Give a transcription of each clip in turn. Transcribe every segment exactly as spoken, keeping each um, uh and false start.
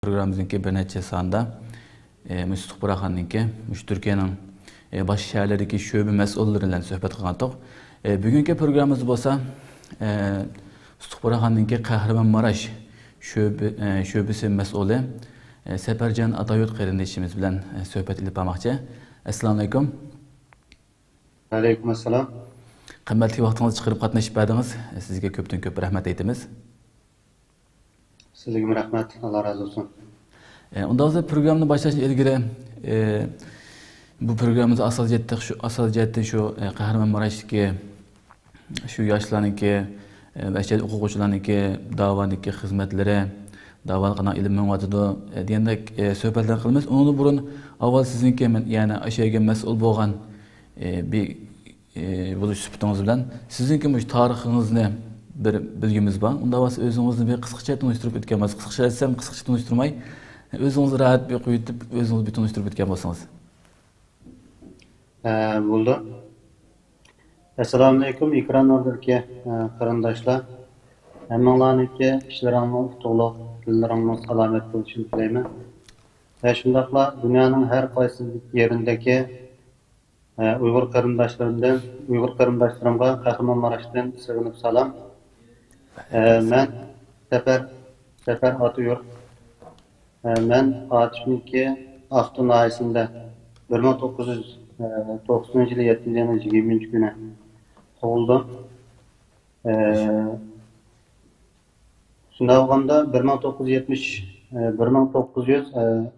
پروگراممىمىزنىڭكى بىر نەچچە سانىدا، ئى، مۇشۇ سۇتۇق بۇرھاندىنكى، مۇشۇ تۈركىيەنىڭ، ئى، باشقا شەھەرلەردىكى شۆبە مەسئۇللىرى بىلەن سۆھبەت قىلغانتۇق. ئى، بۈگۈنكى پروگراممىمىزدا بولسا، ئى، سۇتۇق بۇرھاندىنكى قەھرىمانماراش شۆبە-، ئى، شۆبىسى مەسئۇلى، ئى، سەپەرجان ئاتايۇرت قېرىندىشىمىز بىلەن، ئى، سۆھبەت ئېلىپ بارماقچى. ئەسسالامۇئەلەيكۇم. ۋەئەلەيكۇم ئەسسالام. قىممەتلىك ۋاقتىڭىزنى چىقىرىپ قاتنىشىپ بەردىڭىز. سىزگە كۆپتىن كۆپ رەھمەت ئېيتىمىز. سىزگىمۇ رەھمەت، ئاللا رازى بولسۇن. ئە، ئۇنداق بولسا پروگراممىنى باشلاشتىن ئىلگىرى، ئە، بۇ پروگراممىمىز ئاساسىي جەھەتتە شۇ، ئاساسىي جەھەتتە شۇ، ئە، قەھرىمانماراشتىكى شۇ ياشلارنىڭكى، ئە، ۋە ئوقۇغۇچىلارنىڭكى داۋادىكى خىزمەتلىرى، داۋادا قانداق ئېلىپ مېڭىۋاتىدۇ، ئە، دېگەندەك، ئە، سۆھبەتلەرنى قىلىمىز. ئۇنىڭدىن بۇرۇن ئاۋۋال سىزنىڭكى، مەن، يەنى ئاشۇ يەرگە مەسئۇل بولغان، ئە، بىر ئى، بولۇش سۈپىتىڭىز بىلەن سىزنىڭكى مۇشۇ تارىخىڭىزنى بىر بىلگۈمىز بار. ئۇنداق بولسا ئۆزىڭىزنى بىر قىسقىچە تونۇشتۇرۇپ ئۆتكەن بولسا، قىسقىچە دېسەم، قىسقىچە تونۇشتۇرماي، ئۆزىڭىزنى راھەت بىر قويۇپ، ئۆزىڭىزنى بىر تونۇشتۇرۇپ ئۆتكەن بولسىڭىز. ھە، بولىدۇ. ئەسسالامۇئەلەيكۇم، ئېكران ئالدىدىكى، ئە، قېرىنداشلار. ھەممىڭلارنىڭكى ئىشلىرىڭمۇ ئۇتۇقلۇق، كۈنلىرىڭمۇ سالامەت بولۇشىنى تىلەيمەن. ۋە شۇنداقلا دۇنيانىڭ ھەر قايسى يېرىندىكى ئۇيغۇر قېرىنداشلىرىمدىن، ئۇيغۇر قېرىنداشلىرىمغا قەھرىمانماراشتىن سېغىنىپ سالام. مەن سەپەر، سەپەر ئاتىيۇرت. مەن ئاتۇشنىڭكى ئاقتۇ ناھىيەسىندە بىر مىڭ توققۇز يۈز توقسىنىنچى يىلى يەتتىنچى ئاينىڭ يىگىرمىنچى كۈنى تۇغۇلدۇم. شۇنداق بولغاندا بىر مىڭ توققۇز يۈز يەتمىش، بىر مىڭ توققۇز يۈز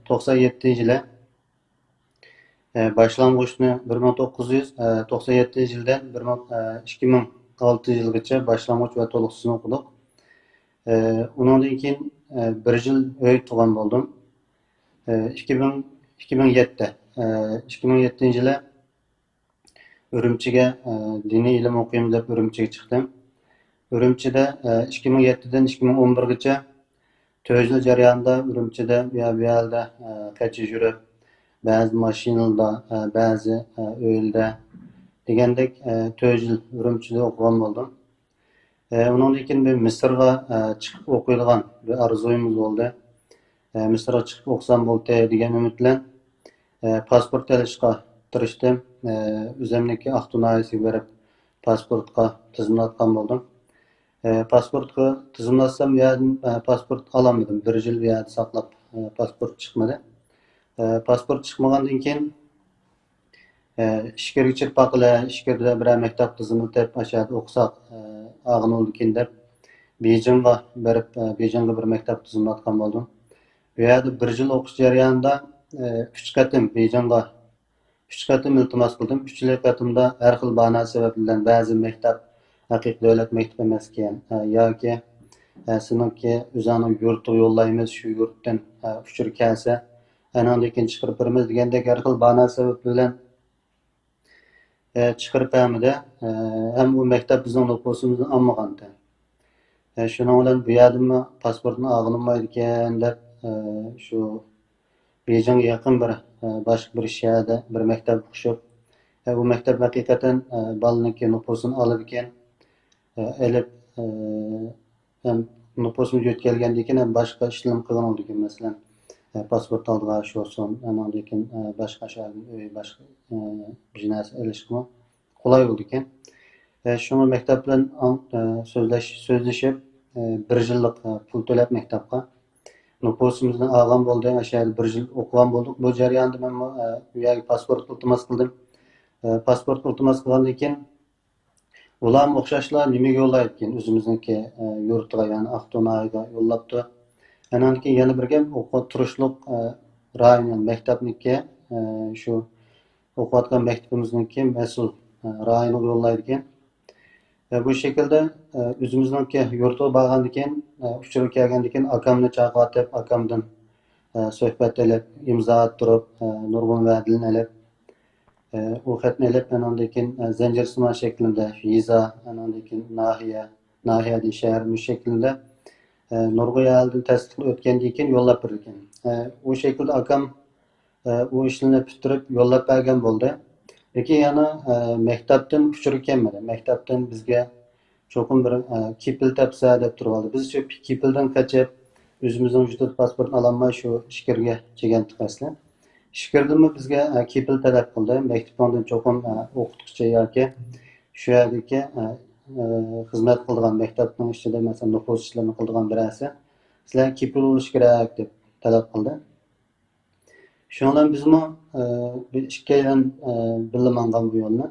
توقسان يەتتىنچى يىلى ئە، باشلانغۇچنى بىر مىڭ توققۇز يۈز توقسان يەتتىنچى يىلدىن بىر مىڭ، ئە، ئىككى مىڭ ئالتىنچى يىلغىچە باشلانغۇچ ۋە تولۇق سىنىپ ئوقۇدۇق. ئە، ئۇنىڭدىن كېيىن، ئە، بىر يىل ئۆي تۇغان بولدۇم. ئە، ئىككى مىڭ، ئىككى مىڭ يەتتە، ئە، ئىككى مىڭ يەتتىنچى يىلى ئۈرۈمچىگە، ئە، دىنىي ئىلىم ئوقۇيمەن دەپ ئۈرۈمچىگە چىقتىم. ئۈرۈمچىدە، ئە، ئىككى مىڭ يەتتىدىن ئىككى مىڭ ئون بىرگىچە تۆت يىل جەريانىدا ئۈرۈمچىدە بۇ يەر، بۇ يەردە، ئە، قېچىپ يۈرۈپ، بەزى ماشىنىلاردا، ئە، بەزى، ئە، ئۆيلىدە دېگەندەك، ئە، تۆت يىل ئۈرۈمچىدە ئوقۇغان بولدۇم. ئە، ئۇنىڭدىن كېيىن بىر مىسىرغا، ئە، چىقىپ ئوقۇيدىغان بىر ئارزۇيىمىز بولدى. ئە، مىسىرغا چىقىپ ئوقۇسام بولدى دېگەن ئۈمىد بىلەن، ئە، پاسپورت ئېلىشقا تىرىشتىم. ئە، ئۆزۈمنىڭكى ئاقتۇ ناھىيەسىگە بېرىپ، پاسپورتقا تىزىملاتقان بولدۇم. ئە، پاسپورتقا تىزىملاتسام، يەردىن، ئە، پاسپورت ئالالمىدىم. بىر يىل بۇ يەردە ساقلاپ، ئە، پاسپورت چىقمىدى. ئە، پاسپورت چىقمىغاندىن كېيىن، ئە، ئىچكىرىگە چىقىپ باقىلى، ئىچكىرىدە بىرەر مەكتەپ تىزىملىتىپ، ئاشۇ يەردە ئوقۇساق، ئە، ئالغىنى بولىدىكىن دەپ، بېيجىڭغا بېرىپ، ئە، بېيجىڭغا بىر مەكتەپ تىزىملاتقان بولدۇم. بۇ يەردە بىر يىل ئوقۇش جەريانىدا، ئە، ئۈچ قېتىم بېيجىڭغا ئۈچ قېتىم ئىلتىماس قىلدىم. ئۈچىنچى قېتىمدا ھەر خىل باھانە سەۋەب بىلەن بەزى مەكتەپ ھەقىقىي دۆلەت مەكتىپى ئەمەسكەن، ئە، ياكى، ئە، سېنىڭكى ئۆزۈڭنىڭ يۇرتىغا يوللايمىز، شۇ يۇرتتىن، ئە، ئۇچۇر كەلسە، ئانىڭدىن كېيىن چىقىرىپ بېرىمىز دېگەندەك ھەر خىل باھانە سەۋەب بىلەن، ئە، چىقىرىپ بەرمىدى. ئە، ھەم ئۇ مەكتەپ بىزنىڭ نوپۇسىمىزنى ئالمىغانىدى. ئە، شۇنىڭ بىلەن بۇ يەردىنمۇ پاسپورتنى ئالغىلى بولمايدىكەن دەپ، ئە، شۇ بېيجىڭغا يېقىن بىر، ئە، باشقا بىر شەھەردە بىر مەكتەپكە ئوخشاپ، ئە، ئۇ مەكتەپ ھەقىقەتەن، ئە، بالىنىڭكى نوپۇسىنى ئالىدىكەن، ئە، ئېلىپ، ئە، ھەم نوپۇسىمىز يۆتكەلگەندىن كېيىن ھەم باشقا ئىشلارنى قىلغىلى بولىدىكەن، مەسىلەن، ئە، پاسپورت ئالىدىغان ئىش بولسۇن، ئانىڭدىن كېيىن، ئە، باشقا شەھەردىن ئۆي، باشقا، ئە، بىر نەرسە ئېلىشقىمۇ قولاي بولىدىكەن. ئە، شۇڭا مەكتەپ بىلەن ئاڭ-، ئە، سۆزلەش-، سۆزلىشىپ، ئە، بىر يىللىق، ئە، پۇل تۆلەپ مەكتەپكە نوپۇسىمىزنى ئالغان بولدى. ئاشۇ يەردە بىر يىل ئوقۇغان بولدۇق. بۇ جەرياندا مەنمۇ، ئە، بۇ يەرگە پاسپورت ئىلتىماس قىلدىم. ئە، پاسپورت ئىلتىماس قىلغاندىن كېيىن، ئۇلارمۇ ئوخشاشلا نېمىگە يوللايدىكەن؟ ئۆزىمىزنىڭكى، ئە، يۇرتىغا، يەنى ئاقتۇ ناھىيەگە يوللاپتۇ. ئانىڭدىن كېيىن يەنە بىر گەپ، ئوقۇغا تۇرۇشلۇق، ئە، رايون، يەنى مەكتەپنىڭكى، ئە، شۇ ئوقۇۋاتقان مەكتىپىمىزنىڭكى مەسئۇل، ئە، رايونىغا يوللايدىكەن. ئە، بۇ شەكىلدە، ئە، ئۆزىمىزنىڭكى يۇرتىغا بارغاندىن كېيىن، ئە، ئۇچۇر كەلگەندىن كېيىن ئاكامنى چاقىرتىپ، ئاكامدىن، ئە، سۆھبەت ئېلىپ، ئىمزا ئاتتۇرۇپ، ئە، نۇرغۇن ۋەدىلەرنى ئېلىپ، ئە، ئۇ خەتنى ئېلىپ، ئانىڭدىن كېيىن، ئە، زەنجىرسىمان شەكلىدە يېزا، ئانىڭدىن كېيىن ناھىيە، ناھىيەدىن شەھەر، مۇشۇ شەكىلدە، ئە، نۇرغۇن يەرلەردىن تەستىقلىق ئۆتكەندىن كېيىن يوللاپ بېرىدىكەن. ئە، ئۇ شەكىلدە ئاكام ئۇ ئىشلىرىنى پۈتتۈرۈپ يوللاپ بەرگەن بولدى. لېكىن يەنە، ئە، مەكتەپتىن ئۇچۇر كەلمىدى. مەكتەپتىن بىزگە چوقۇم بىر، ئە، كېپىل تاپسا دەپ تۇرۇۋالدى. بىز شۇ كېپىلدىن قېچىپ، ئۆزىمىزنىڭ ۋۇجۇدىدا پاسپورتنى ئالالماي شۇ ئىچكىرىگە كەلگەنتۇق ئەسلى. ئىچكىرىدىمۇ بىزگە، ئە، كېپىل تەلەپ قىلدى. مەكتۇپنىڭدىن چوقۇم، ئە، ئوقۇتقۇچى ياكى شۇ يەردىكى، ئە، ئە، خىزمەت قىلىدىغان مەكتەپنىڭ ئىچىدە، مەسىلەن، نوپۇس ئىشلىرىنى قىلىدىغان بىرەرسى سىلەر كېپىل بولۇش كېرەك دەپ تەلەپ قىلدى. شۇنىڭ بىلەن بىزمۇ، ئە، بىز ئىككىيلەن، ئە، بىللە ماڭغان بۇ يولنى.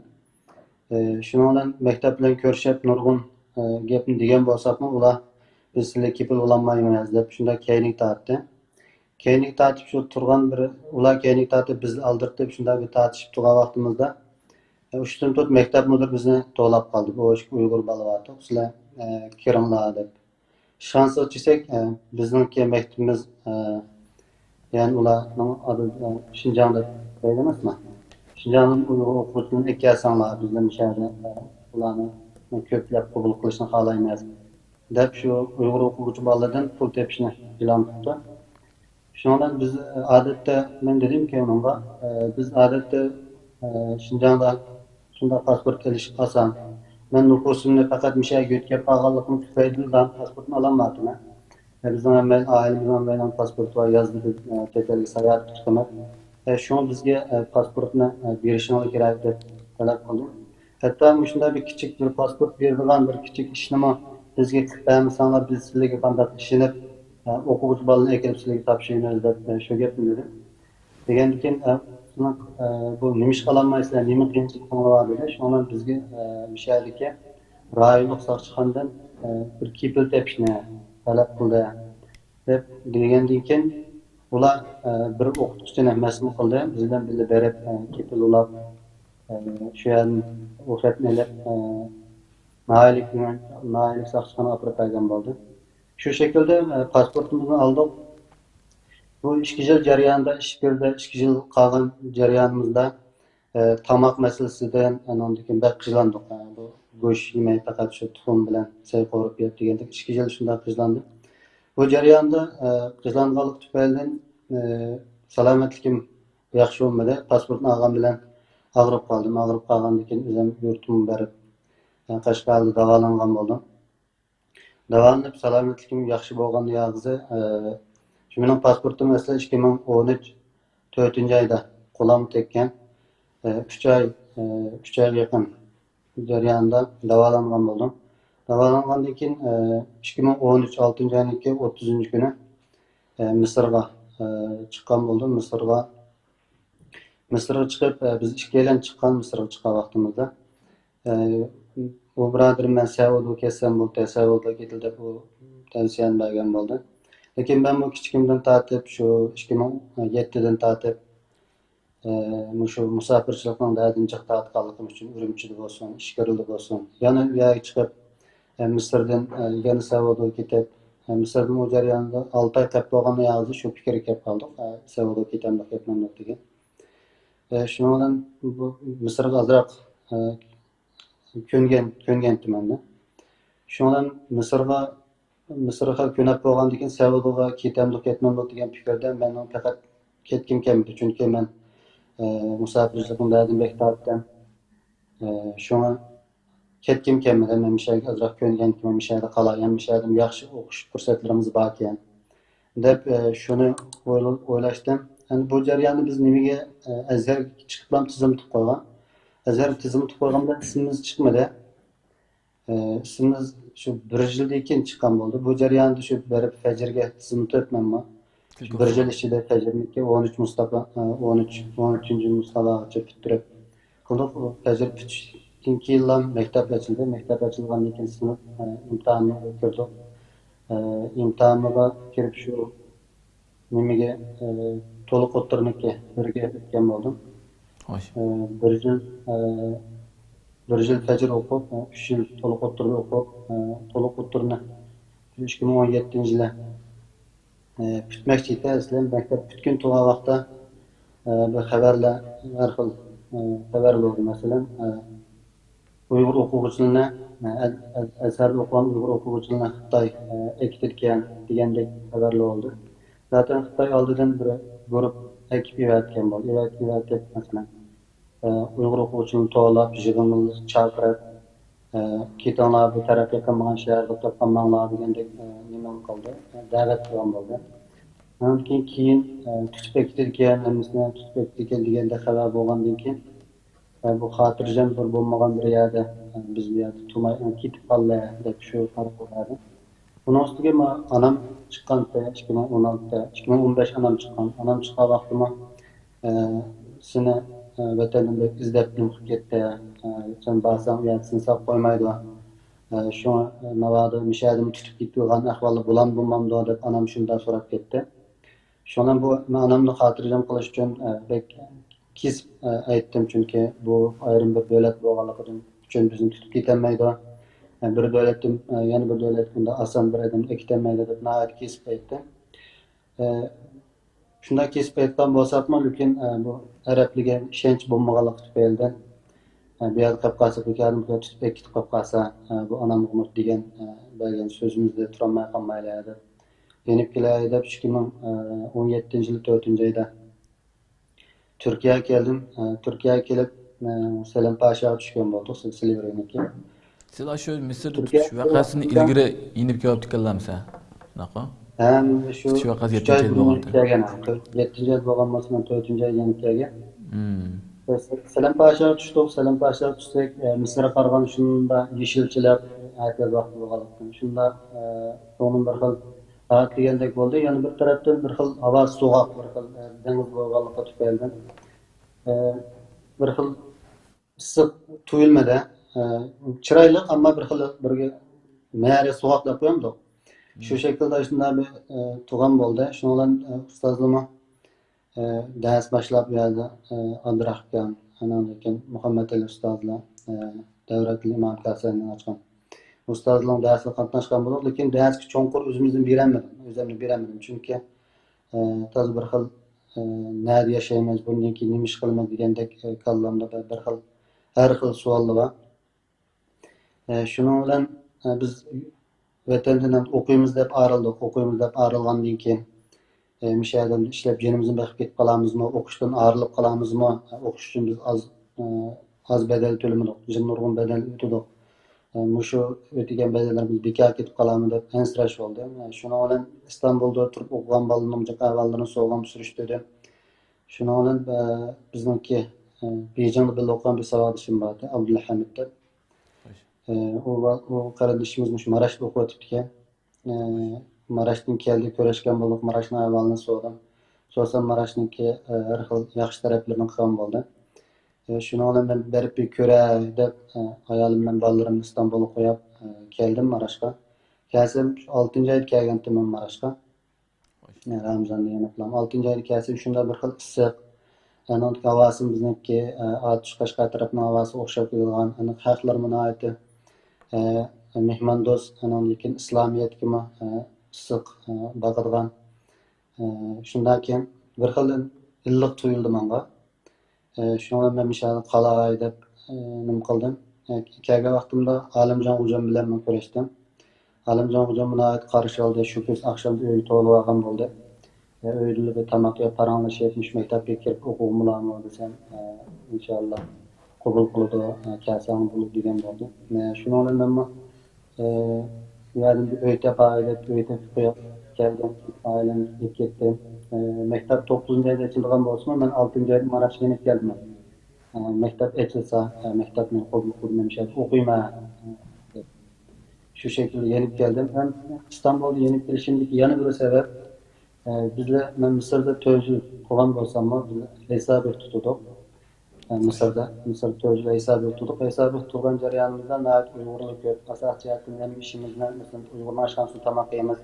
ئە، شۇنىڭ بىلەن مەكتەپ بىلەن كۆرۈشۈپ نۇرغۇن، ئە، گەپنى دېگەن بولساقمۇ، ئۇلار بىز سىلەرگە كېپىل بولالمايمىز دەپ شۇنداق كەينىگە تارتتى. كەينىگە تارتىپ شۇ تۇرغان بىر، ئۇلار كەينىگە تارتىپ بىزنى ئالدىرتىپ شۇنداق بىر تارتىشىپ تۇرغان ۋاقتىمىزدا، ئە، ئۇشتۇمتۇت مەكتەپ مۇدىرى بىزنى توۋلاپ قالدى. بۇ ئۇيغۇر بالا بارتۇق، سىلەر، ئە، كىرىڭلار دەپ. ئىشخانىسىغا چۈشسەك، ئە، بىزنىڭكى مەكتىپىمىز، ئە، يەنى ئۇلارنىڭ ئادى، ئە، شىنجاڭ دەپ دەيدۇ ئەمەسمۇ؟ شىنجاڭدىن ئۇيغۇر ئوقۇغۇچىلىرىنى ئەكەلسەڭلار، بىزدىن مۇشۇ يەردە، ئە، ئۇلارنى كۆپلەپ قوبۇل قىلىشنى خالايمىز، دەپ شۇ ئۇيغۇر ئوقۇغۇچى بالىدىن پۇل تېپىشنى ئېلان قىپتۇ. شۇنىڭ بىلەن بىز، ئادەتتە، مەن دېدىمكى ئۇنىڭغا، بىز ئادەتتە، شىنجاڭدا شۇنداق پاسپورت ئېلىش ئاسان. مەن نوپۇسۇمنى پەقەت مۇشۇ يەرگە يۆتكەپ قالغانلىقىم تۈپەيلىدىن دائىم پاسپورتنى ئالالمايتتىم. بىزنىڭ ھەممەيلەن، ئائىلىمىزنىڭ ھەممەيلەن پاسپورتى بار، يازدا بىز، چەت ئەلگە ساياھەت قىلىپ چىقىمىز. شۇڭا بىزگە، پاسپورتنى، بېرىشىڭلار كېرەك دەپ تەلەپ قىلدىم. ھەتتا مۇشۇنداق بىر كىچىك بىر پاسپورت بېرىدىغان بىر كىچىك ئىشنىمۇ بىزگە قىلىپ بەرمىسەڭلار، بىز سىلەرگە قانداق ئىشىنىپ، ئە، ئوقۇغۇچى بالىنى ئەكىرىپ سىلەرگە تاپشۇرىمىز دەپ، ئە، شۇ گەپنى دېدىم. دېگەندىكىن، ئە، سىلەر، ئە، بۇ نېمە ئىش قىلالمايسىلەر، نېمە قىيىنچىلىقىڭلار بار دېدى. شۇڭا بىزگە، ئە، مۇشۇ يەردىكى رايونلۇق ساقچىخانىدىن، ئە، بىر كېپىل تېپىشنى تەلەپ قىلدى دەپ دېگەندىن كېيىن، ئۇلار، ئە، بىر ئوقۇتقۇچىنى مەسئۇل قىلدى، بىز بىلەن بىللە بېرىپ، ئە، كېپىل ئۇلاپ، ئە، شۇ يەردىن رۇخسەتنى ئېلىپ، ئە، ناھىيەلىك، ناھىيەلىك ساقچىخانىغا ئاپىرىپ بەرگەن بولدى. شۇ شەكىلدە، ئە، پاسپورتىمىزنى ئالدۇق. بۇ ئىككى يىل جەريانىدا، ئىچكىرىدە ئىككى يىل قالغان جەريانىمىزدا، ئە، تاماق مەسىلىسىدىن، ئانىڭدىن كېيىن بەك قىينالدۇق. ئە، بۇ گۆش يېمەي، پەقەت شۇ تۇخۇم بىلەن سەي قورۇپ يەپ دېگەندەك ئىككى يىل شۇنداق قىينالدىم. بۇ جەرياندا، ئە، قىينالغانلىق تۈپەيلىدىن، ئە، سالامەتلىكىم ياخشى بولمىدى. پاسپورتنى ئالغان بىلەن ئاغرىپ قالدىم. ئاغرىپ قالغاندىن كېيىن ئۆزۈم يۇرتۇمغا بېرىپ، ئە، قەشقەردە داۋالانغان بولدۇم. داۋالىنىپ، سالامەتلىكىم ياخشى بولغان ياغىزى، ئە، شۇ مېنىڭ پاسپورتۇم ئەسلى ئىككى مىڭ ئون ئۈچ تۆتىنچى ئايدا قولۇمغا تەگكەن. ئە، ئۈچ ئاي، ئە، ئۈچ ئايغا يېقىن جەريانىدا داۋالانغان بولدۇم. داۋالانغاندىن كېيىن، ئە، ئىككى مىڭ ئون ئۈچ ئالتىنچى ئاينىڭكى ئوتتۇزىنچى كۈنى، ئە، مىسىرغا، ئە، چىققان بولدۇم. مىسىرغا مىسىرغا چىقىپ، ئە، بىز ئىككىيلەن چىققان، مىسىرغا چىققان ۋاقتىمىزدا، ئە، ئۇ بۇرادىرىم مەن سەئۇدىغا كەتسەم بولدى، سەئۇدىغا كېتىل دەپ ئۇ تەۋسىيەنى بەرگەن بولدى. لېكىن مەنمۇ كىچىكىمدىن تارتىپ، شۇ ئىككى مىڭ يەتتىدىن تارتىپ، ئە، مۇشۇ مۇساپىرچىلىقنىڭ دەردىنى جىق تارتقانلىقىم ئۈچۈن ئۈرۈمچىدە بولسۇن، ئىچكىرىدە بولسۇن، يەنە ئۇ يەرگە چىقىپ، ئە، مىسىردىن، ئە، يەنە سەئۇدىغا كېتىپ، ئە، مىسىردىن ئۇ جەرياندا ئالتە ئاي قېلىپ بولغان ياغىزى شۇ پىكىرگە كەپ قالدۇق، ئە، سەئۇدىغا كېتەمدۇق، كەتمەمدۇق دېگەن. ئە، شۇنىڭ بىلەن بۇ مىسىرغا ئازراق، ئە، كۆنگەن، كۆنگەنتىمەن. شۇنىڭ بىلەن مىسىرغا، مىسىرغا خېلى كۆنۈپ بولغاندىن كېيىن سەئۇدىغا كېتەمدۇق، كەتمەمدۇق دېگەن پىكىردە مېنىڭ پەقەت كەتكۈم كەلمىدى. چۈنكى مەن، ئە، مۇساپىرچىلىقنىڭ دەردىنى بەك تارتتىم. ئە، شۇڭا كەتكۈم كەلمىدى. مەن مۇشۇ يەرگە ئازراق كۆنگەنتىم، مۇشۇ يەردە قالاي، ھەم مۇشۇ يەردىمۇ ياخشى ئوقۇش پۇرسەتلىرىمىز باركەن دەپ، ئە، شۇنى ئويلا-، ئويلاشتىم. ئەمدى بۇ جەرياندا بىز نېمىگە، ئە، ئەزھەرگە چىقىپلا تىزىم تۇتۇپ قويغان. ئەزھەرگە تىزىم تۇتۇپ قويغان بىلەن ئىسمىمىز چىقمىدى. ئە، ئىسمىمىز شۇ بىر يىلدىن كېيىن چىققان بولدى. بۇ جەرياندا شۇ بېرىپ فەجرگە تىزىم تۇتۇپ مەنمۇ. شۇ بىر يىل ئىچىدە فەجرنىڭكى ئون ئۈچ مۇستاپا، ئە، ئون ئۈچ، ئون ئۈچىنچى مۇستاپاغىچە پۈتتۈرۈپ قىلدۇق. ئۇ پەجر پۈتۈشتىن كېيىنلا مەكتەپ ئېچىلدى. مەكتەپ ئېچىلغاندىن كېيىن سىنىپ، ئە، ئىمتىھانىغا كىردۇق. ئە، ئىمتىھانىغا كىرىپ شۇ نېمىگە، ئە، تولۇق ئوتتۇرىنىڭكى بىرگە ئۆتكەن بولدۇم. ئاي. ئە، بىر يىل، ئە، بىر يىل فەجر ئوقۇپ، ئە، ئۈچ يىل تولۇق ئوتتۇرىدا ئوقۇپ، ئە، تولۇق ئوتتۇرىنى ئىككى مىڭ ئون يەتتىنچى يىلى، ئە، پۈتمەكچى ئىدى. ئەسلى مەكتەپ پۈتكىلى تۇرغان ۋاقىتتا، ئە، بىر خەۋەرلەر، ھەر خىل، ئە، خەۋەر بولدى. مەسىلەن، ئە، ئۇيغۇر ئوقۇغۇچىلىرىنى، ئە، ئەز-، ئەز-، ئەزھەردە ئوقۇغان ئۇيغۇر ئوقۇغۇچىلىرىنى خىتاي، ئە، ئەكېتىدىكەن دېگەندەك خەۋەرلەر بولدى. زاتەن خىتاي ئالدىدىن بىر گۇرۇپ ئەكىپ ئېۋەتكەن بولدى. ئېۋەت-، ئېۋەتىپ، مەسىلەن، ئە، ئۇيغۇر ئوقۇغۇچىلىرىنى توۋلاپ، يىغىنغا چاقىرىپ، ئە، كېتىڭلار، بۇ تەرەققىي قىلمىغان شەھەرگە توختاپ قالماڭلار دېگەندەك، ئە، نېمە قىلدى، ئە، دەۋەت قىلغان بولدى. ئاندىن كېيىن، كېيىن، ئە، تۇتۇپ ئەكېتىدىكەن، ھەممىسىنى تۇتۇپ ئەكېتىدىكەن دېگەندەك خەۋەر بولغاندىن كېيىن، ئە، بۇ خاتىرجەم بىر بولمىغان بىر يەردە، ئە، بىز بۇ يەردە تۇرماي، ئە، كېتىپ قالدى دەپ شۇ قارار قىلدى. ئۇنىڭ ئۈستىگە ما-، ئانام چىققان، ئىككى مىڭ ئون ئالتىدە، ئىككى مىڭ ئون بەش ئانام چىققان. ئانام چىققان ۋاقتىمۇ، ئە، سېنى، ئە، ۋەتەندىن بەك ئىزدەپ نېمە قىلىپ كەتتى. ئە، سەن بارساڭ، ئۇ يەردە سېنى ساپ قويمايدۇ. ئە، شۇڭا، ئە، ناۋادا مۇشۇ يەردىمۇ تۇتۇپ كېتىدىغان ئەھۋاللار بولامدۇ، بولمامدۇ دەپ ئانام شۇنداق سوراپ كەتتى. شۇڭا بۇ مەن ئانامنى خاتىرجەم قىلىش ئۈچۈن، ئە، بەك كېسىپ، ئە، ئېيتتىم، چۈنكى بۇ ئايرىم بىر دۆلەت بولغانلىقىدىن ئۈچۈن بىزنى تۇتۇپ كېتەلمەيدۇ. ئە، بىر دۆلەتتىن، ئە، يەنە بىر دۆلەتكە ئۇنداق ئاسان بىر ئادەم ئەكېتەلمەيدۇ دەپ ناھايىتى كېسىپ ئېيتتىم. ئە، شۇنداق كېسىپ ئېيتقان بولساقمۇ، لېكىن، ئە، بۇ ئەرەبلەرگە ئىشەنچ بولمىغانلىقى تۈپەيلىدىن، ئە، بۇ يەردە قېلىپ قالسا، بىكاردىن بىكار تۇتۇپ ئەكېتىپ قويۇپ قالسا، ئە، بۇ ئانامغىمۇ دېگەن، ئە، بەرگەن سۆزىمىزدە تۇرالماي قالمايلى دەپ، يېنىپ كېلەي دەپ، ئىككى مىڭ ئون يەتتىنچى يىلى تۆتىنچى ئايدا تۈركىيەگە كەلدىم. ئە، تۈركىيەگە كېلىپ، ئە، سەلەم پاشاغا چۈشكەن بولدۇق، سىز سىلىۋېرىڭكى. سىلەر شۇ مىسىردا تۇتۇش ۋەقەسىنى ئىلگىرى يېنىپ كېلىپتىكەنلەرمىسە؟ شۇنداققۇ؟ ھەم شۇ تۇتۇش ۋەقەسى ئۈچ ئاي يەتتىنچى ئايدا بۇرۇن بولغانتى. كەلگەن. يەتتىنچى ئايدا بولغان بولسا، مەن تۆتىنچى ئايدا يېنىپ كەلگەن. مم. سەلەم پاشاغا چۈشتۇق. سەلەم پاشاغا چۈشسەك، ئە، مىسىرغا قارىغان شۇنداق يېشىلچىلىق، ئەتىياز ۋاقتى بولغانلىقتىن، شۇنداق، ئە، كۆڭلۈم بىر خىل راھەت دېگەندەك بولدى. يەنە بىر تەرەپتىن بىر خىل ھاۋا سوغۇق، بىر خىل، ئە، دېڭىز بولغانلىقى تۈپەيلىدىن، ئە، بىر خىل ئىسسىق تۇيۇلمىدى. ئە، چىرايلىق، ئەمما بىر خىل بىر مەرى سوغۇق دەپ قويامدۇق. شۇ شەكىلدە شۇنداق بىر، ئە، تۇغان بولدى. شۇنىڭ بىلەن، ئە، ئۇستازلىرىمۇ، ئە، دەرس باشلاپ، بۇ يەردە، ئە، ئابدۇراخىم، ئاندىن كېيىن مۇھەممەد ئەلى ئۇستازلار، ئە، دەۋرەتۇل ئىمام كاسەننى ئاچقان. ئۇستازلارنىڭ دەرسىگە قاتناشقان بولدۇق، لېكىن دەرسكە چوڭقۇر ئۆزىمىزنى بېرەلمىدىم، ئۆزۈمنى بېرەلمىدىم. چۈنكى، ئە، تازا بىر خىل، ئە، نەدە ياشايمىز، بۇندىن كېيىن نېمە ئىش قىلىمىز دېگەندەك، ئە، كاللامدا بىر، بىر خىل، ھەر خىل سوئاللار بار. ئە، شۇنىڭ بىلەن، ئە، بىز ۋەتەندىن ئوقۇيمىز دەپ ئايرىلدۇق، ئوقۇيمىز دەپ ئايرىلغاندىن كېيىن، ئە، مۇشۇ يەردە ئىشلەپ جېنىمىزنى بېقىپ كېتىپ قالامىزمۇ، ئوقۇشتىن ئايرىلىپ قالامىزمۇ، ئە، ئوقۇش ئۈچۈن بىز ئاز، ئە، ئاز بەدەل تۆلىمىدۇق، جىق نۇرغۇن بەدەل ئۆتىدۇق. ئە، مۇشۇ ئۆتىگەن بەدەللىرىمىز بىكار كېتىپ قالامدۇ دەپ ئەنسىرەش بولدى. ئە، شۇنىڭ بىلەن ئىستانبۇلدا تۇرۇپ ئوقۇغان بالىلىرنىڭ جىق ئەھۋاللىرىنى سورىغان، سۈرۈشتۈردۈم. شۇنىڭ بىلەن، ئە، بىزنىڭكى، ئە، بېيجىڭدا بىللە ئوقۇغان بىر ساۋاقدىشىم بار ئىدى، ئابدۇلھەمىد دەپ. ئە، ئۇ ۋا-، ئۇ قېرىندىشىمىز مۇشۇ ماراشتا ئوقۇۋېتىپتىكەن. ئە، ماراشتىن كەلدى، كۆرۈشكەن بولدۇق، ماراشنىڭ ئەھۋالىنى سورىدىم. سورىسام، ماراشنىڭكى، ئە، ھەر خىل ياخشى تەرەپلىرىنى قىلغان بولدى. ئە، شۇنىڭ بىلەن مەن بېرىپ بىر كۆرەي دەپ، ئە، ئايالىم بىلەن بالىلىرىمنى ئىستانبۇلغا قويۇپ، ئە، كەلدىم ماراشقا. كەلسەم، ئالتىنچى ئايدا كەلگەنتىم مەن ماراشقا. رامىزاندا يەنە قىلام. ئالتىنچى ئايدا كەلسەم شۇنداق بىر خىل ئىسسىق، ئانىڭدىكى ھاۋاسى بىزنىڭكى، ئە، ئاتۇش قەشقەر تەرەپنىڭ ھاۋاسىغا ئوخشاپ كېتىدىغان، ئاندىن خەقلىرىمۇ ناھايىتى، ئە، مېھماندوست، ئانىڭدىن كېيىن ئىسلامىيەتكىمۇ، ئە، ئىسسىق، ئە، باقىدىغان. ئە، شۇنداق كېيىن بىر خىل ئىللىق تۇيۇلدى ماڭا. ئە، شۇڭا مەن مۇشۇ يەردە قالاي دەپ، ئە، نېمە قىلدىم. ئە، كەلگەن ۋاقتىمدا ئالىمجان خوجام بىلەن مەن كۆرۈشتۈم. ئالىمجان خوجام ناھايىتى قارشى ئالدى. شۇ كۈز ئاخشام ئۆيگە توۋلاپ ئالغان بولدى. ئە، ئۆيدىلا بىر تاماق يەپ، پاراڭلىشىپ، مۇشۇ مەكتەپكە كىرىپ ئوقۇغۇملارمۇ دېسەم، ئە، ئىنشائاللا قوبۇل قىلىدۇ، ئە، كەلسەڭ بولىدۇ دېگەن بولدى. ئە، شۇنىڭ بىلەن مەنمۇ ئە، بۇ يەردىن بىر ئۆي تاپاي دەپ ئۆي تېپىپ قويۇپ كەلدىم. ئائىلەمنى ئېلىپ كەتتىم. ئە، مەكتەپ توققۇزىنچى ئايدا ئېچىلىدىغان بولسىمۇ، مەن ئالتىنچى ئايدا ماراشقا يېنىپ كەلدىم. ئە، مەكتەپ ئېچىلسا، ئە، مەكتەپنى قوبۇل قىلدىم، مەن شۇ يەردە ئوقۇيمەن، ئە، دەپ. شۇ شەكىلدە يېنىپ كەلدىم. ھەم ئىستانبۇلدا يېنىپ كېلىشىمدىكى يەنە بىر سەۋەب، ئە، بىزلەر، مەن مىسىردا تۆت يىل قىلغان بولساممۇ، بىز ھېسابى تۇتۇلدۇق. مىسىردا، مىسىردا تۆت يىل ھېسابى تۇتۇق. ھېسابى تۇرغان جەريانىمىزدا ناھايىتى ئۇيغۇرلار كۆپ. ئاساسىي جەھەتتىن ھەممە ئىشىمىزنى، مەسىلەن، ئۇيغۇرنىڭ ئاشخانىسىدا تاماق يەيمىز.